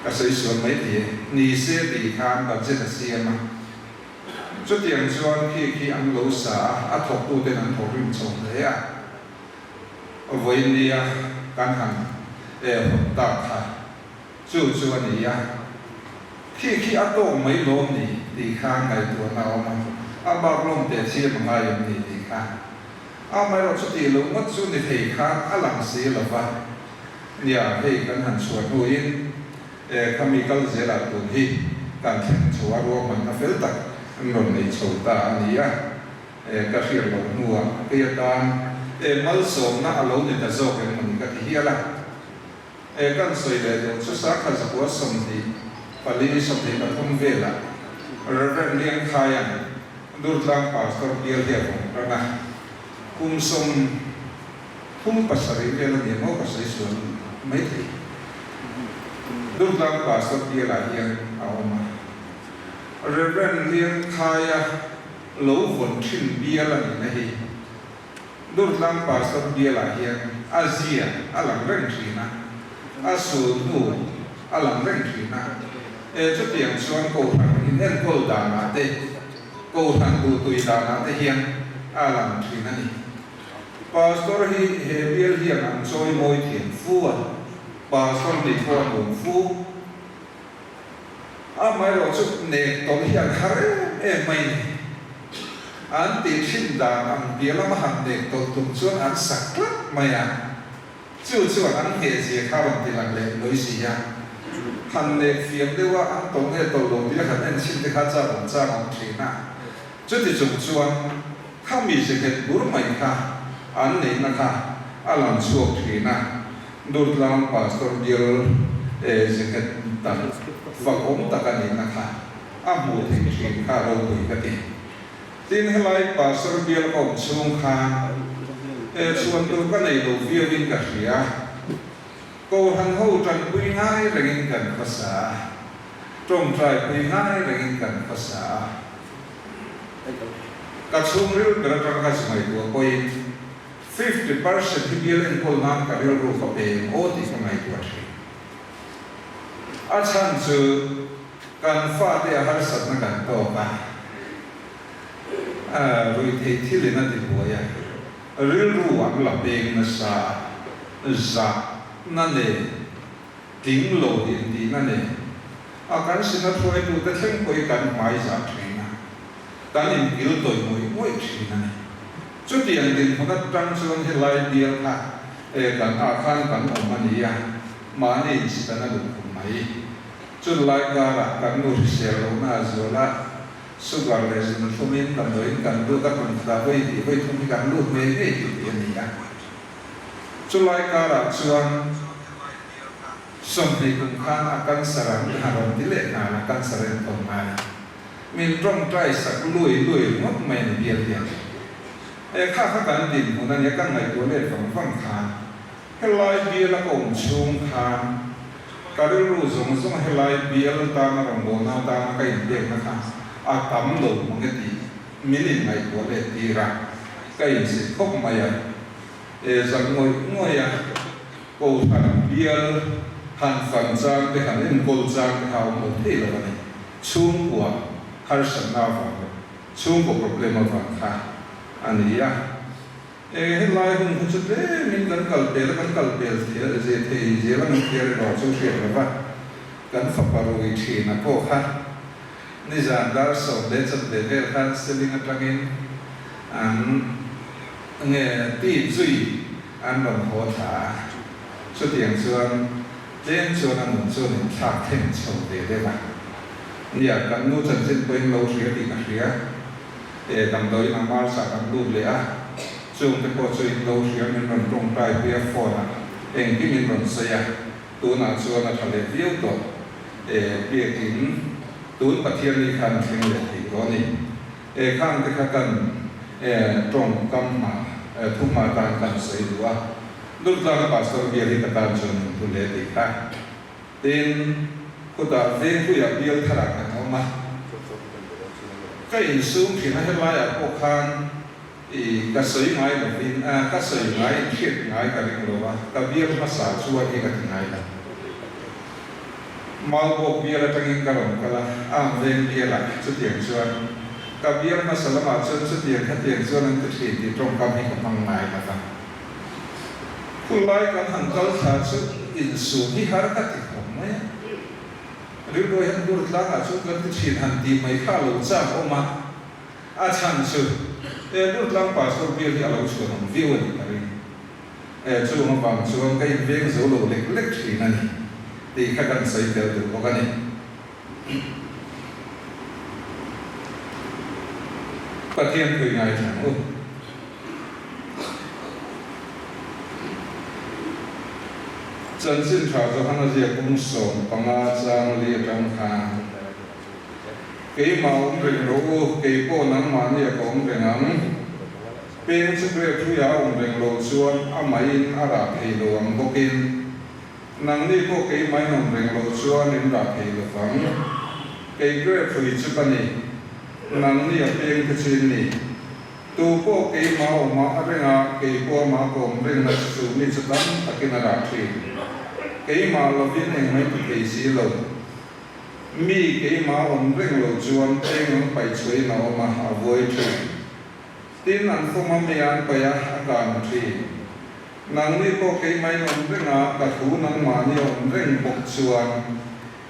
ka sawi sual mai thei e, ni se tih khan budget a siam a. Chutiang chuan khi khi an lo sa a, a thawktuten an thawk rim chho hle a. Vawiin nia kan han hawn tak kha chu chu a ni a, khi khi a tawk mai lawm ni tih kha ngaihtuahna a awm a, a bak lawm teh chiam a ngai em ni tih kha. Amaherawh chutih loh ngawt chu ni thei khan a lang si lo va, nia hei kan han chhuah hnuin khami kal zelah tun hi kan thleng chho a, ruahmanna fel tak an rawn nei chho ta a ni a. Ka hriat loh hnuah kei atan malsawmna a lo ni ta zawk em mawni ka ti hial a. Kan sawi leh duh chu Sakha zakua 24 23 velah Rev. Liangkhaia'n Durtlang Pastor bial hi a vawng tan a. Kum 37 vel a ni maw ka sawi sual maithei. Durtlang Pastor bialah hian a awm a. Rev. Liangkhaia Lo vawn thin bial a nihna hi Durtlang Pastor bialah hian a zia a lang reng thin a, a sul hnu a lang reng thin a. E chutiang chuan Kohhran inenkawl danah te, Kohhran duhtui danah te hian a lang thin a ni. Pastor hi he bial hian an chawi mawi thiam fu a, Pastor nih pawh a nuam fu. Amaherawh chu nek tawlh hi an har em em mai ni. An tih thin dan ang piah lama han nek tawlh tum chuan an sak tlat mai a. Chu chuan an nghehzia kha rawn ti lang leh lawi si a. Han nek fiam deuh a, an tawlh nge tawlh lo tih a han en chhin te kha chak awm chang awm thin a. Chuti chung chuan khami ze nghet bur mai kha an neihna kha a lang chhuak thin a. Durtlang Pastor bial ze nghet tak fak awm tak a nihna kha a hmuh theih thin kha ropui ka ti. Tin, helai Pastor bial ka awm chhung khan chhuan tur ka nei lo viauin ka hria. Kohhran ho tanpui ngai rengin kan khawsa a, tawngtaipui ngai rengin kan khawsa a. Ka chhungril ber atang ka zu ngaihtuah pawhin 50% hi bial enkawl nan ka rilru ka pe eng aw tih ka ngaihtuah thin. A chhan chu kan fate a harsatna kan tawk a, ruihtheih thilin a ti buai a, rilru an la peng nasa a, zahna nen, tling lo intihna nen a kan sina hruaitute thleng pawhin kan hmaizah thin a, kan inkil tawih ngawih ngawih thin a ni. Chutiang dinhmun atang chuan helai bial kha kan ah khan kan awm a ni a, mahni insitan a duh khum mai. Chunlai karah kan nu hrisel lohna a zual a, sugar leh zun thlumin damdawiin kan lut a, kum khatah vawi hnih vawi thum hi kan lut ngei ngei tih tih a ni a. Chulai karah chuan 20 kum khan a cancer an ha rawn ti leh nghal a, cancer a intawn ngai a. Min tawngtai sak lui lui ringawt mai ni bial hian. He kha kha kan dinhmun a nia kan ngaihtuah let vang vang khan helai bial a ka awm chhung khan ka rilru zawng zawng helai bial tana rawngbawlna atana ka inpekna kha a tam lo mang e tih min inngaihtuah let tir a, ka insit khawp mai a. E zak ngawih ngawih a, Kohhran bial han fan chang te han enkawl chang te kha a awm lo thei lo a ni. Chhungkua harsatna avang leh chhungkaw problem avang kha a ni a. Eng helai hun kha chu tlemin kan kal pel a, kan kal pel ze thei zel ang thiar erawh chu hriat lo va, kan fapa rui thin a pawh kha nizan dar 10:15 vel khan seling atangin an nge tip zui an rawn haw thla a. Chutiang chuan Tlem chuan a nun chuan in thlak thleng chho ve deuh a. Nia, kan nu chanchin pawhin lo hria tih ka hria. E, damdawiin a Mars ah kan lut leh a, chung te pawh chu in lo hria min rawn tawngtai pui a phone ah engkim in rawn sawi a, tunah chuan a tha leh viau tawh. E, biakin tun Pathian ni khan a thleng leh thei tawh a ni. E, khang te kha kan e tawngkam hma, thu hma tan kan sawi duh a. Durtlang Pastor bial hi ka tan chuan min thu hle tih kha. Tin, khutah Vengpuiah bial tharah kan awm a. Ka insum thin a, helaiah pawh khan i ka sawi ngai lovin, ka sawi ngai in hriat ngai ka ring lo a, ka bial hmasa chuan hi ka ti ngai lo. Maubawk bial atangin ka rawn kal a, Ang Veng bialah chutiang chuan ka bial hmasa lamah chuan chutiang khatiang chuan an ti thin tih tawngkam hi ka hmang ngai lo va. Khulai kan han kal thla chu insum hi har ka ti khawp mai a, rilru hian dur tlangah chuan kan ti thin han tih mai kha a lo chak awm a, a chhan chu he dur tlang pastor bial hi a lo chhuanawm viau a nih ka ring. Chung avang chuan ka inveng zo lo lek lek thin a ni tih kha kan sawi tel duh bawk a ni. Pathian pui ngaithla ang u. Chanchin tha Johana ziak kum 15 chang li atang khan, Keimah awm reng rawh u, kei pawh nangmahni a ka awm reng ang. Peng chu grape hruiah a awm reng loh chuan amahin a rah thei lo ang bawkin, Nangni pawh keimah in awm reng loh chuan in rah thei lo vang. Kei grape hrui chu ka ni, nangni a peng te chu in ni. Tu pawh keimah awmah a reng a, kei pawh amah ka awm reng na chu chu mi chu tam takin a rah thin. Keimah lovin engmah ti thei si lo. Mi keimah awm reng loh chuan peng ang paih chhuahin a awm a, a vuai thin. Tin, an fawm a mi an paih a, a kang thin. Nangni pawh keimah in awm reng a, ka thu nangmahni awm reng bawk chuan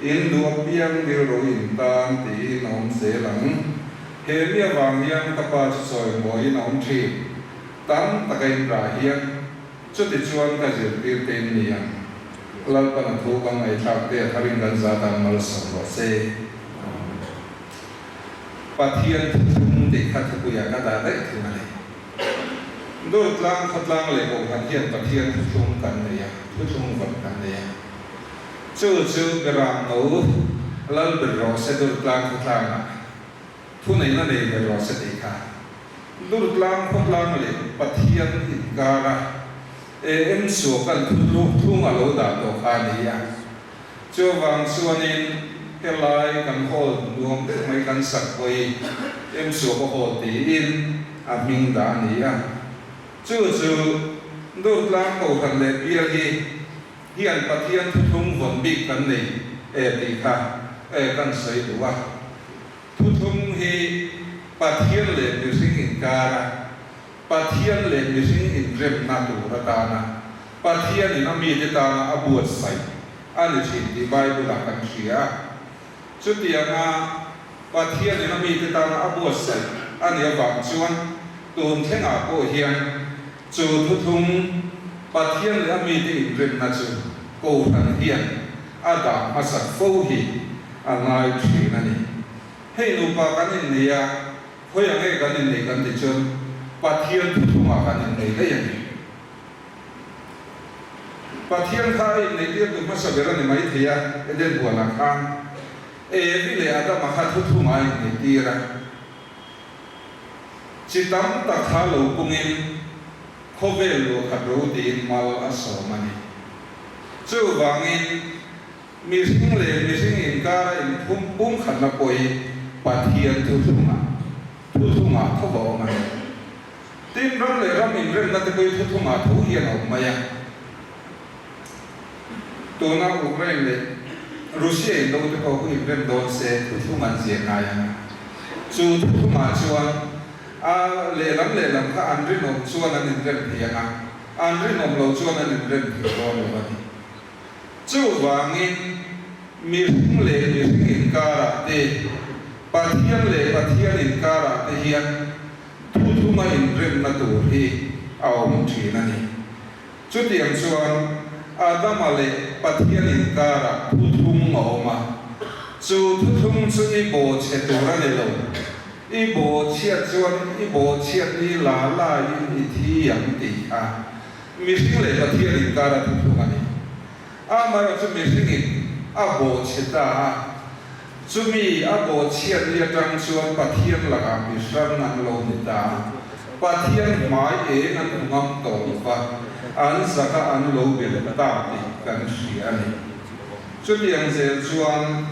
in duh apiang rilru in tan tiin a awm zel ang. He mi avang hian ka pa chu chawi mawiin a awm thin. Tam taka in rah hian chuti chuan ka zirtir te in ni ang. Lalpan a thu ka ngaihthlak te a tharin kan za tan malsawm rawh se. Pathian thuthlung tih kha thupuiah ka dah daih thung a ni. Durtlang khawtlang leh Kohhran hian Pathian thuthlung kan nei a, thuthlung vawn kan nei a. Chu chu Beram no lal ber rawh se Durtlang khawtlangah thuneihna nei ber rawh se tih kha. Durtlang khawtlang leh Pathian inkara em suakan thuthlung a lo dah tawh kha a ni a. Chuvang chuanin helai kan hall nuam deuh mai kan sak hawi em suaka hall tiin a hming dah a ni a. Chu chu Durtlang Kohhran leh Bial hi hian Pathian thuthlung vawn bik kan nei e tih kha e kan sawi duh a. Thuthlung hi Pathian leh mihring inkara Pathian leh mihring inremna tur atana Pathianin a mite tana a buatsaih a ni thin tih Bible-ah kan hria a. Chutianga Pathianin a mite tana a buatsaih a nih avang chuan tun thlengah pawh hian chu thuthlung Pathian leh a mite inremna chu Kohhran hian a dah hmasak fo hi a ngai thin a ni. Hei nupa kan innei a. Khawi ang nge kan innei kan ti chuan Pathian thuthlungah kan innei daih a ni. Pathian kha a inneih tir duh hmasa ber a ni mai thei a, Eden huanah khan Evi leh Adama kha thuthlungah a inneih tir a. Chi tam tak kha lo pungin khawvel luahkhat ro tiin mal a sawm a ni. Chuvangin Mihring leh mihring inkara inphum pumkhatna pawh hi Pathian thuthlungah thuthlungah tho a awm a ni. Tin, ram leh ram inremna te pawh hi thuthlungah tho hian a awm mai a. Tuna Ukraine leh Russia indo te pawh khu inrem dawn se thuthlung an ziah ngai ang a. Chu thuthlungah chuan a lehlam lehlam kha an rinawm chuan an inrem thei ang a, an rinawm lo chuan an inrem thei dawn lo a ni. Chuvangin, mihring leh mihring inkarah te, Pathian leh Pathian inkarah te hian thuthunga inremna tur hi a awm thin a ni. Chutiang chuan Adama leh Pathian inkarah thuthung a awm a, chu thuthung chu i bawhchhe tur a ni lo. I bawhchhiat chuan i bawhchhiat ni la laiin i thi ang tih kha Mihring leh Pathian inkar a thuthlung a ni. Amaherawhchu mihringin a bawhchhe ta a, chumi a bawhchhiat ni atang chuan Pathian lakah mihrang an lo ni ta a, Pathian hmai eng an hmu ngam tawh lo va, an zaka an lo bil ta tih kan hria a ni. Chutiang zel chuan.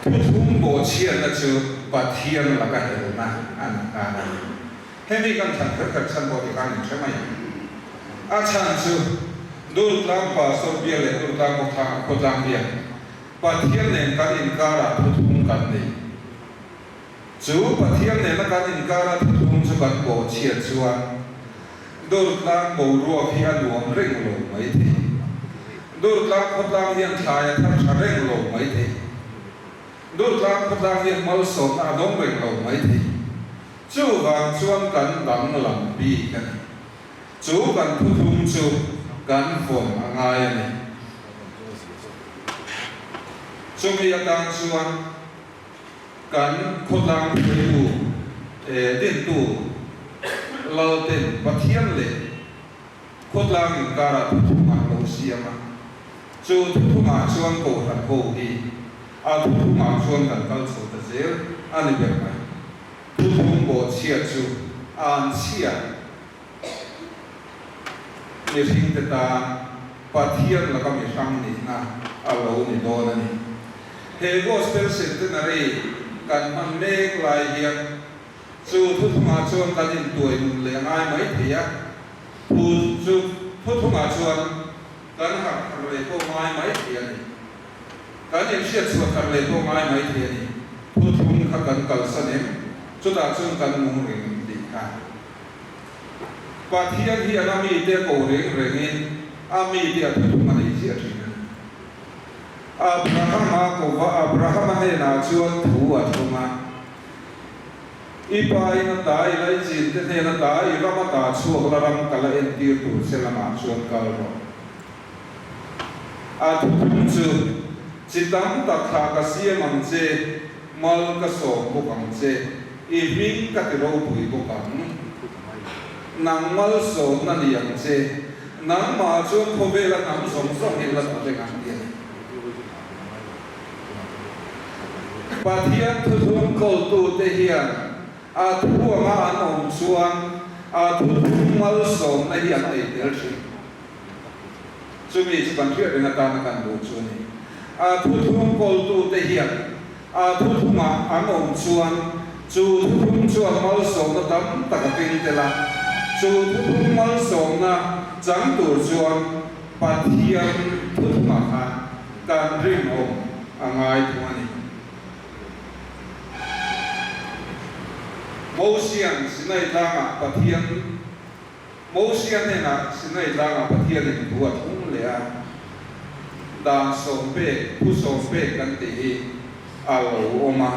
Thuthlung bawhchhiatna chu Pathian laka helna a ni nghal a ni. Hemi kan thlan kher kher chhan pawh tikhan in hre mai ang. A chhan chu. Durtlang Pastor Bial leh Durtlang Khawthlang Khawtlang hian Pathian nen kan inkarah thuthung kan nei. Chu Pathian nena kan inkara thuthung chu kan bawhchhiat chuan Durtlang boruak hi a nuam reng lo mai thei. Durtlang khawtlang hian thlai a thar tha reng lo mai thei. Durtlang khawtlang hian malsawmna a dawng reng lo mai thei. Chuvang chuan kan danglam bik a ni. Chu kan thuthung chu kan vawn a ngai a ni. Chumi atan chuan kan khawtlang hruaitu dintu Lalten Pathian leh khawtlang inkarah thuthung an lo siam a. Chu thuthungah chuan Kohhran ho hi a thuthungah chuan kan kal chho ta zel a ni ber mai. Thuthung bawhchhia chu an chhia mihringte tan Pathian laka mihrang nihna a lo ni dawn a ni. He Gospel Centenary kan hman mek lai hian chu thuthungah chuan kan intuai nun leh ngai mai thei a, thu chu thuthungah chuan kan harh thar leh pawh ngai mai thei a ni. Kan inhriatchhuah thar leh pawh ngai mai thei a ni. Thuthung kha kan kalsan em? Chutah chuan kan nung reng tih kha. Pathian hian a mite a ko reng rengin a mite a thuthung a nei ziah thin a ni. Abrahama kova Abrahama hnenah chuan thu a thung a, I pa in a ta, i laichin te hnen a ta, i ram a ta chhuak la ram kal a entir tur che lamah chuan kal rawh. A thuthung chu, Chi tam tak thlah ka siam ang che, mal ka sawm bawk ang che, i hming ka ti ropui bawk ang. Nang malsawmna ni ang che, nangmah chuan khawvela hnam zawng zawng hi la ta vek ang ti a ni. Pathian thuthung kawltute hian a thu anga an awm chuan a thuthung malsawmna hi an nei tel thin. Chumi chu kan hriat reng atana kan duh chu a ni. A thuthung kawltute hian a thuthungah an awm chuan chu thuthung chuan malsawmna tam tak a keng tel a, chu thuthung malsawmna chang tur chuan Pathian thuthungah khan kan rinawm a ngai thung a ni. Mosian Sinai tlangah Pathian. Mosia hnenah Sinai tlangah Pathianin thu a thlung leh a, dan sawmpek, thu sawmpek kan tih hi a lo awm a.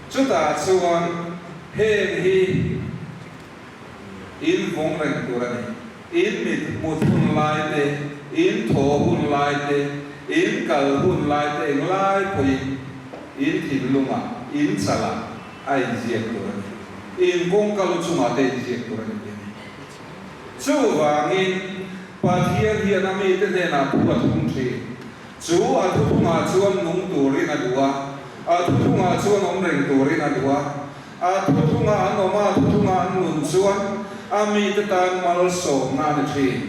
Chutah chuan heng hi in vawng reng tur a ni, in mit hmut hun lai te, in thaw hun lai te, in kal hun lai te englai pawhin in thinlungah, in chalah a inziak tur a ni. In kawngka lu chungah te inziak tur a ni tih a ni. Chuvangin, Pathian hian a mite hnenah thu a thung thin. Chu a thuthungah chuan nung turin a duh a, a thuthungah chuan awm reng turin a duh a. A thuthungah an awm a, a thuthungah an nun chuan a mite tan malsawmna a ni thin.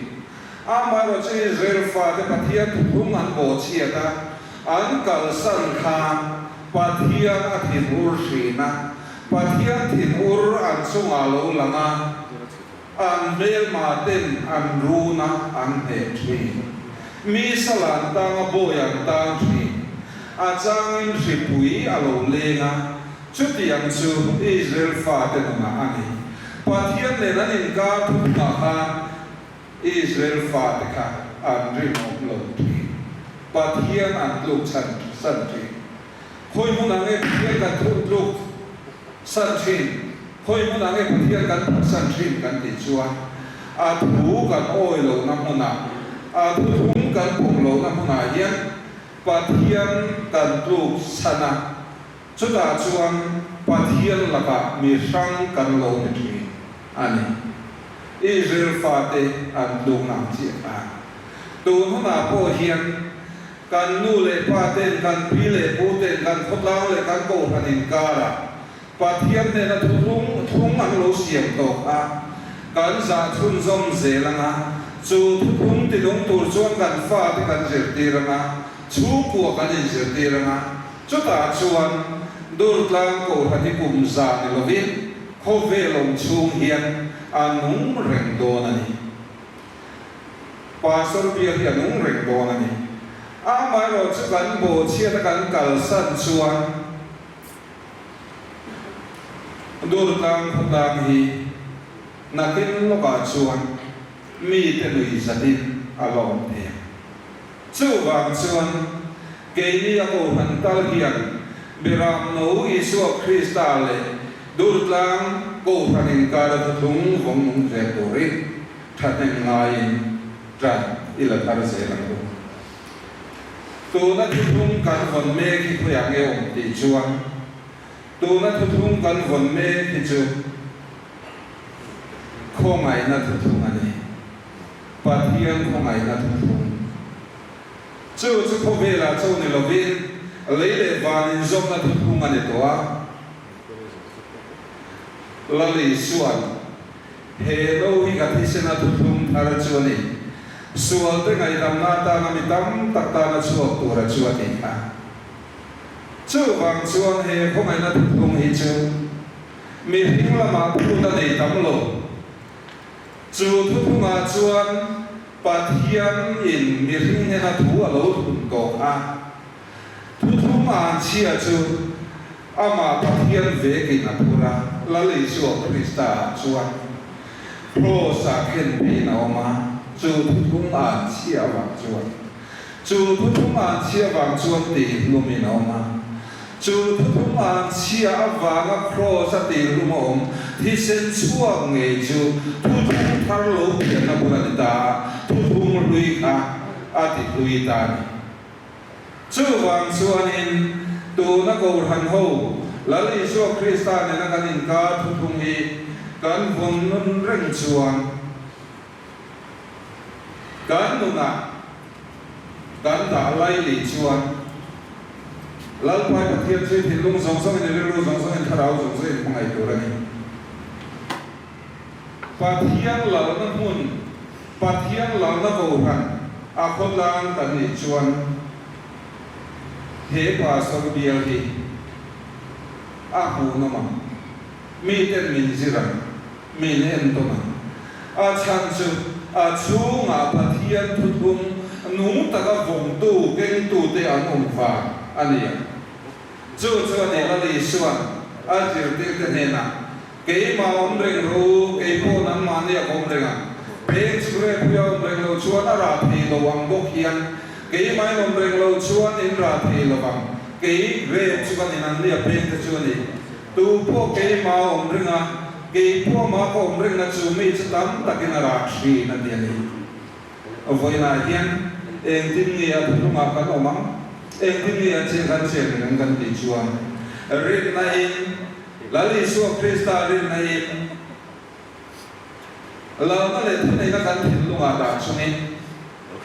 Amaherawh chu Israel fate Pathian thuthung an bawhchhiat a, an kalsan khan Pathian a thinur hrin a, Pathian thinur an chungah lo lang a, an hmelma ten an run a, an hneh thin. Mi sal an tang a, bawi an tang thin. A changin hripui a lo leng a, chutiang chu Israel fate nunah a ni. Pathian nen an inkar thuthlungah khan Israel fate kha an rinawm lo thin. Pathian an tluk chhan san thin. Khawi hmunah nge Pathian kan tluk san thin? Khawi hmunah nge Pathian kan phatsan thin kan tih chuan a thu kan awi lohna hmunah, a thuthung kan pawm lohna hmunah hian Pathian kan tluk san a, chutah chuan Pathian lakah mi hrang kan lo ni thin a ni. Israel fate an tluk nang chiah kha. Tun hunah pawh hian Kan nu leh pa ten, kan pi leh pu ten, kan khawtlang leh kan kohhran inkarah Pathian hnena thutlung thlung an lo siam tawk a, kan zah chhunzawm zel ang a, chu thutlung tinung tur chuan kan fate kan zirtir ang a, chhungkua kan inzirtir ang a, chutah chuan Durtlang kohhran hi kum za ni lovin khawvel awm chhung hian a nung reng dawn a ni. Pastor bial hi a nung reng dawn a ni. Amaherawhchu kan bawhchhiat a kan kalsan chuan Durtlang khawtlang hi nakin lawkah chuan mite nui zatin a la awm thei ang. Chuvang chuan keini a Kohhran tal hian Biramno Isua Krista leh Durtlang Kohhran inkara thuthlung vawng nung zel turin thahnem ngaiin ṭan i la thar zel ang u. Tuna thuthlung kan vawn mek hi khawiah nge awm tih chuan tuna thuthlung kan vawn mek hi chu khawngaihna thuthlung a ni. Pathian khawngaihna thuthlung. Chu chu khawvelah cho ni lovin lei leh van inzawmna thuthlung a ni tawh a. Lal Isua'n, He lo hi ka thisena thuthlung thar chu a ni. Sualte ngaihdamna atana mi tam tak tana chhuak tura chu a ti kha. Chuvang chuan he khawngaihna thuthlung hi chu mihring lamah phut a nei tam lo. Chu thuthlungah chuan Pathian in mihring hnena thu a lo thun tawh a. Thuthlung anchhia chu amah Pathian vekin a phur a, Lal Isua Krista ah chuan Kraws ah khen pheiin a awm a, chu thuthlung anchhia avang chuan chu thuthlung anchhia avang chuan tihlumin a awm a, chu thuthlung anchhia avanga Kraws a tihhlum a awm thisen chhuak ngei chu thuthlung thar lo pianna bul a ni ta a, thuthlung hlui kha a tihlui ta a ni. Chuvang chuanin tuna Kohhran ho Lal Isua Krista nena kan inkar thuthlung hi kan vawn nun reng chuan kan nunah kan dah lai lih chuan Lalpai Pathian chu i thinlung zawng zawngin i rilru zawng zawngin thlarau zawng zawngin hmangaih tur a ni. Pathian lalna hmun, Pathian lalna Kohhran a khawtlang kan nih chuan he Pastor bial hi a hmuhnawm ang. Miten min zir ang, min entawn ang. A chhan chu a chhungah Pathian thuthlung nung taka vawngtu, kengtute an awm vang a ni ang. Chu chuan i Lal Isua'n a zirtirte hnenah, Keimah awm reng rawh u, kei pawh nangmahni a awm reng ang. Peng chu Repuia awm reng lo chuan a rah thei lo ang bawk hian, keimahin awm reng lo chuan in rah thei lo vang. Kei Rep chu ka ni, nangni a pengte chu a ni. Tu pawh keimah a awm reng a, kei pawh amah ka awm rengna chu mi chu tam takin a rah thin, a ti a ni. Vawiinah hian engtin nge a thuthlungah kan awm ang? Engtin nge a che kan chen reng ang kan tih chuan rinna in Lal Isua Krista rinna in lalna leh thuneihna kan thinlungah dah chungin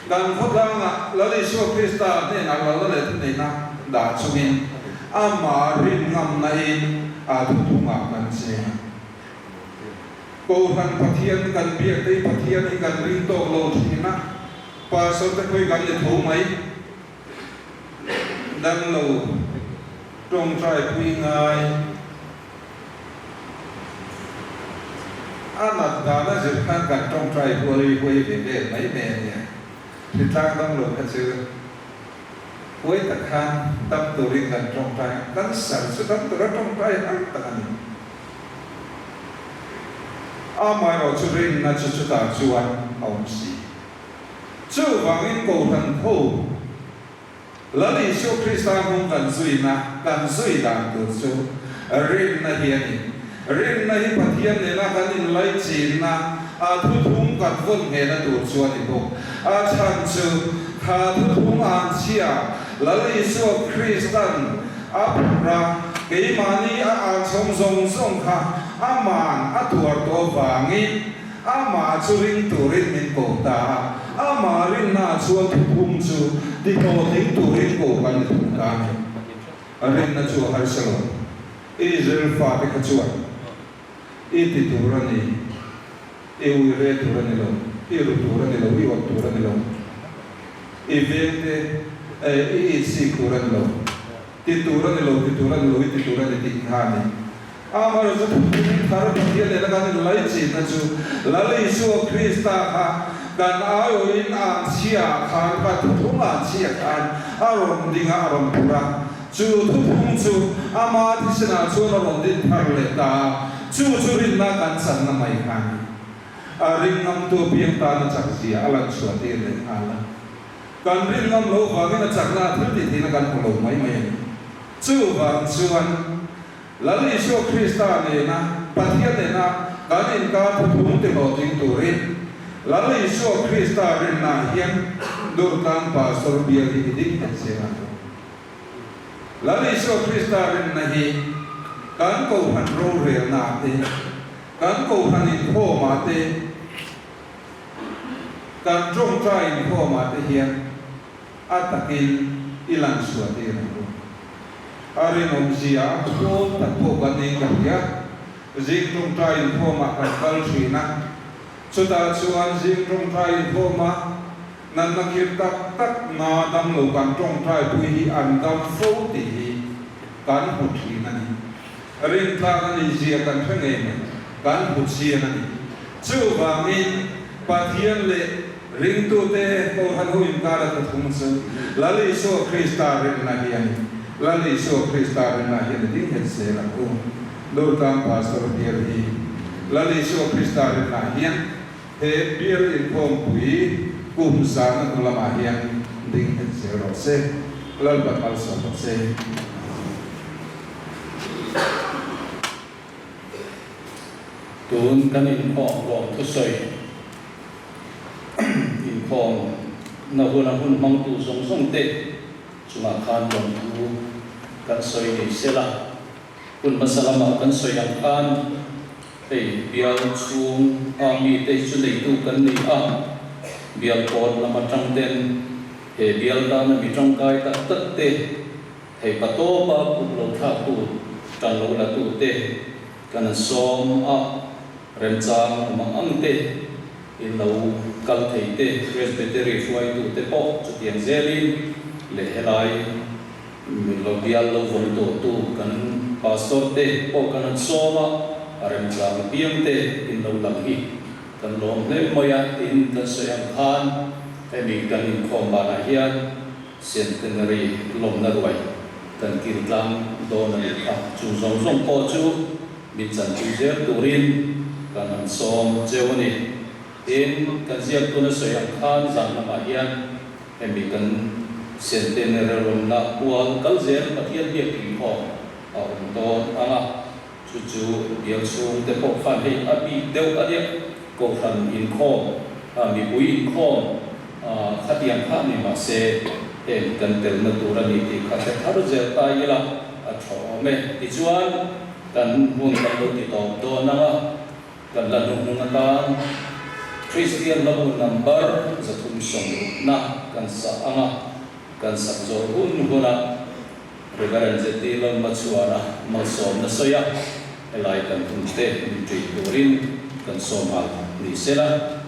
kan khawtlangah Lal Isua Krista hnenah lalna leh thuneihna dah chungin amah rin ngamna in a thuthlungah kan cheng ang. Kohhran Pathian kan biak te hi Pathian hi kan ring tawk lo thin a, Pastor te pawh hi kan ni tho mai. Dan lo tawngtai pui ngai a nat dan a zir khan kan tawngtai huai huai ve vel mai mai a nia. Hritlang dang lo kha chu huai tak khan dam turin kan tawngtai a, kan sar chu dam tura tawngtai har tak a ni. Amaherawh chu rinna chu chutah chuan a awm si. Chuvangin Kohhran ho Lal Isua Krista hnung kan zuina, kan zui dan tur chu rinna hi a ni. Rinna hi Pathian nena kan inlaichinna, a thuthung kan vawn nghehna tur chu a ni bawk. A chhan chu kha thuthung anchhia Lal Isua Kristan a phur a, keimahni a anchhawm zawng zawng kha aman a tuar tawh avangin Amah chu ring turin min ko ta a, amah rinna chuan thuphung chu ti hlawhtling turin ko kan ni thung ta a ni. Rinna chu a harsa lo. Israel fate kha chuan i ti tur a ni, i ui re tur a ni lo, i ru tur a ni lo, i awt tur a ni lo, i vengte i itsik tur a ni lo, ti tur a ni lo, ti tur a ni lo, i ti tur a ni tih kha a ni. Amaherawhchu thuthlungin thar Pathian nena kan inlaichinna chu Lal Isua Krista kha kan aiawhin anchhia khan kha thuthlung anchhia khan a rawn ding a, a rawn phur a. Chu thuthlung chu ama thisenah chuan a rawn din thar leh ta a, chu chu rinna kan channa mai kha a ni. A ring ngamtu apiang tana chak zia a lan chhuah tir leh nghal a. Kan rin ngam loh vangin a chakna a thil tih theihna kan hmu lo mai mai a ni. Chuvang chuan Lal Isua Krista nena Pathian nena kan inkar thuthlung tihlawhtling turin Lal Isua Krista rinnaah hian Durtlang Pastor bial hi i ding nghet zel ang u. Lal Isua Krista rinna hi kan Kohhran rorelnaah te, kan Kohhran inkhawmah te, Kan tawngtai inkhawmah te hian a takin i lan chhuah tir ang u. A rinawmzia a hmu pawl tak pawh kan niin ka hria. Zing tawngtai inkhawmah kan kal thin a, chutah chuan zing tawngtai inkhawma natna khir tak tak na damlo kan tawngtai pui hi an dam fo tih hi kan hmu thin a ni. Rintlak a nih zia kan hre ngei mai, kan hmu chiang a ni. Chuvangin, Pathian leh ringtute Kohhran ho inkar a thuthlung chu Lal Isua Krista rinna hi a ni. Lal Isua Krista rinna hian i ding nghet zel ang u. Durtlang Pastor bial hi Lal Isua Krista rinna hian he bial inkhawmpui kum zana hnu lamah hian ding nghet zel rawh se. Lalpa malsawm rawh se. Tun kan inkhawm lawm thusawi inkhawm na huna hun hmangtu zawng zawng te chungah khan lawmthu kan sawi nei se la. Hun hmasa lamah kan sawi ang khan hei bial chhung a mite hi chu neitu kan ni a, bial pawn lam atang ten he bial tana mi tangkai tak tak te, Hei pa tawpa kut lo thlaktu, tan lo latu te kan an sawm a, remchang awm ang ang te in lo kal thei te, Presbytery hruaitu te pawh chutiang zelin leh helai min lo bial lo vawng tawhtu kan Pastor te pawh kan an sawm a, a remchang apiang te in lo lang hi kan lawm hle mai a, tin kan sawi ang khan hemi kan inkhawm banah hian Centenary lawmna ruai kan kil tlang dawn a ni kha. Chung zawng zawng pawh chu min chanpui zel turin kan han sawm cheu a ni. Tin, kan ziak tuna sawi ang khan zan lamah hian hemi kan Centenary lawmna kual kal zel Pathian biak inkhawm a awm dawn ang a, chu chu bial chhung te pawh khan hei a bik deuh a nia, Kohhran inkhawm, mipui inkhawm khatiang kha ni mah se heng kan telna tur a ni tih kha hre thar zel ta ila a tha awm e. Tichuan, kan hun kan lo ti tawp dawn ang a, kan la hnuhnung atan Kristian hlabu number 360 kan sah ang a, kan sak zawh hun hunah Reverend ZT Lalmachhuana malsawmna sawi a, helai kan hun te min ṭih turin kan sawm al ni sela.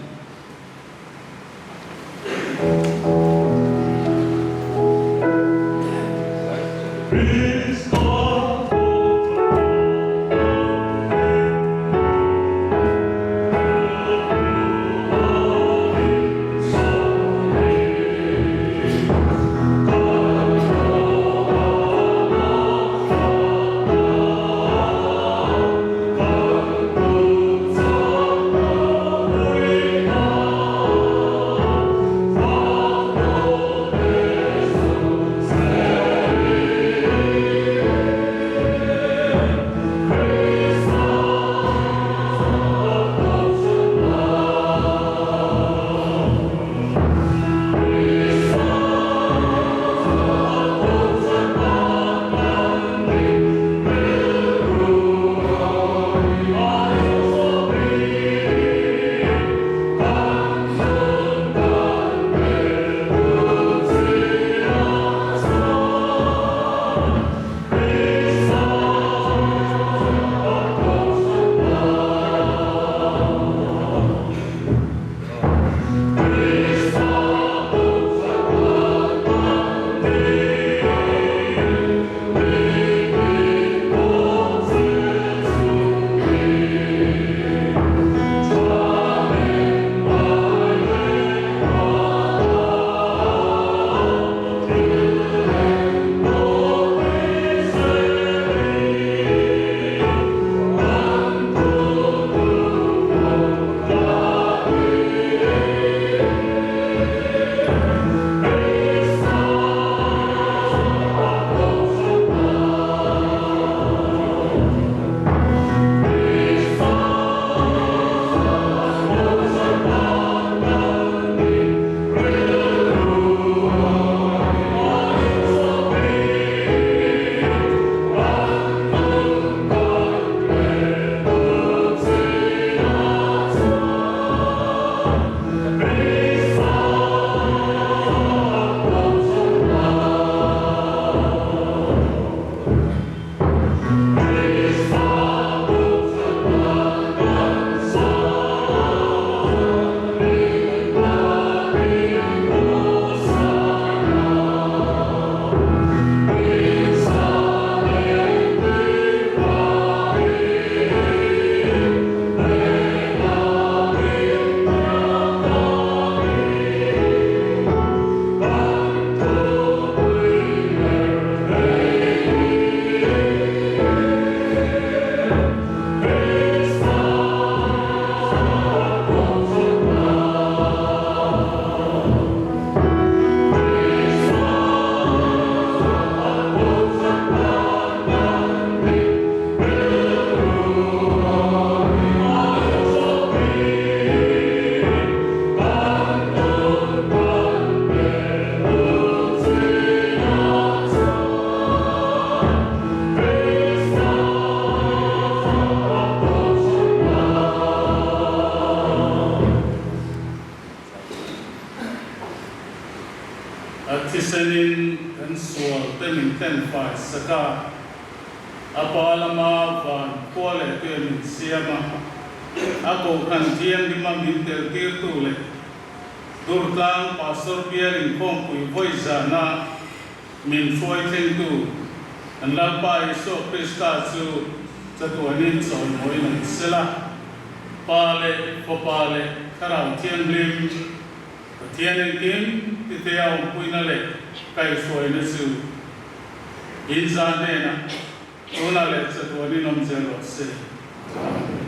thisenin kan sual te min tlenfai sak a, a Pa lama van khua leh tuia min siam a, a Kohhran Thianghlima min teltirtu leh Durtlang Pastor Bial Inkhawmpui vawi zana min hruai thlengtu kan Lalpa Isua Krista chu chatuanin chawimawiin an sel a, Pa leh Fapa leh Thlarau Thianghlim Pathian engkim tithei a awmpuina leh kaihhruaina chu in za hnenah tunah leh chatuanin awm zel rawh se. Amen.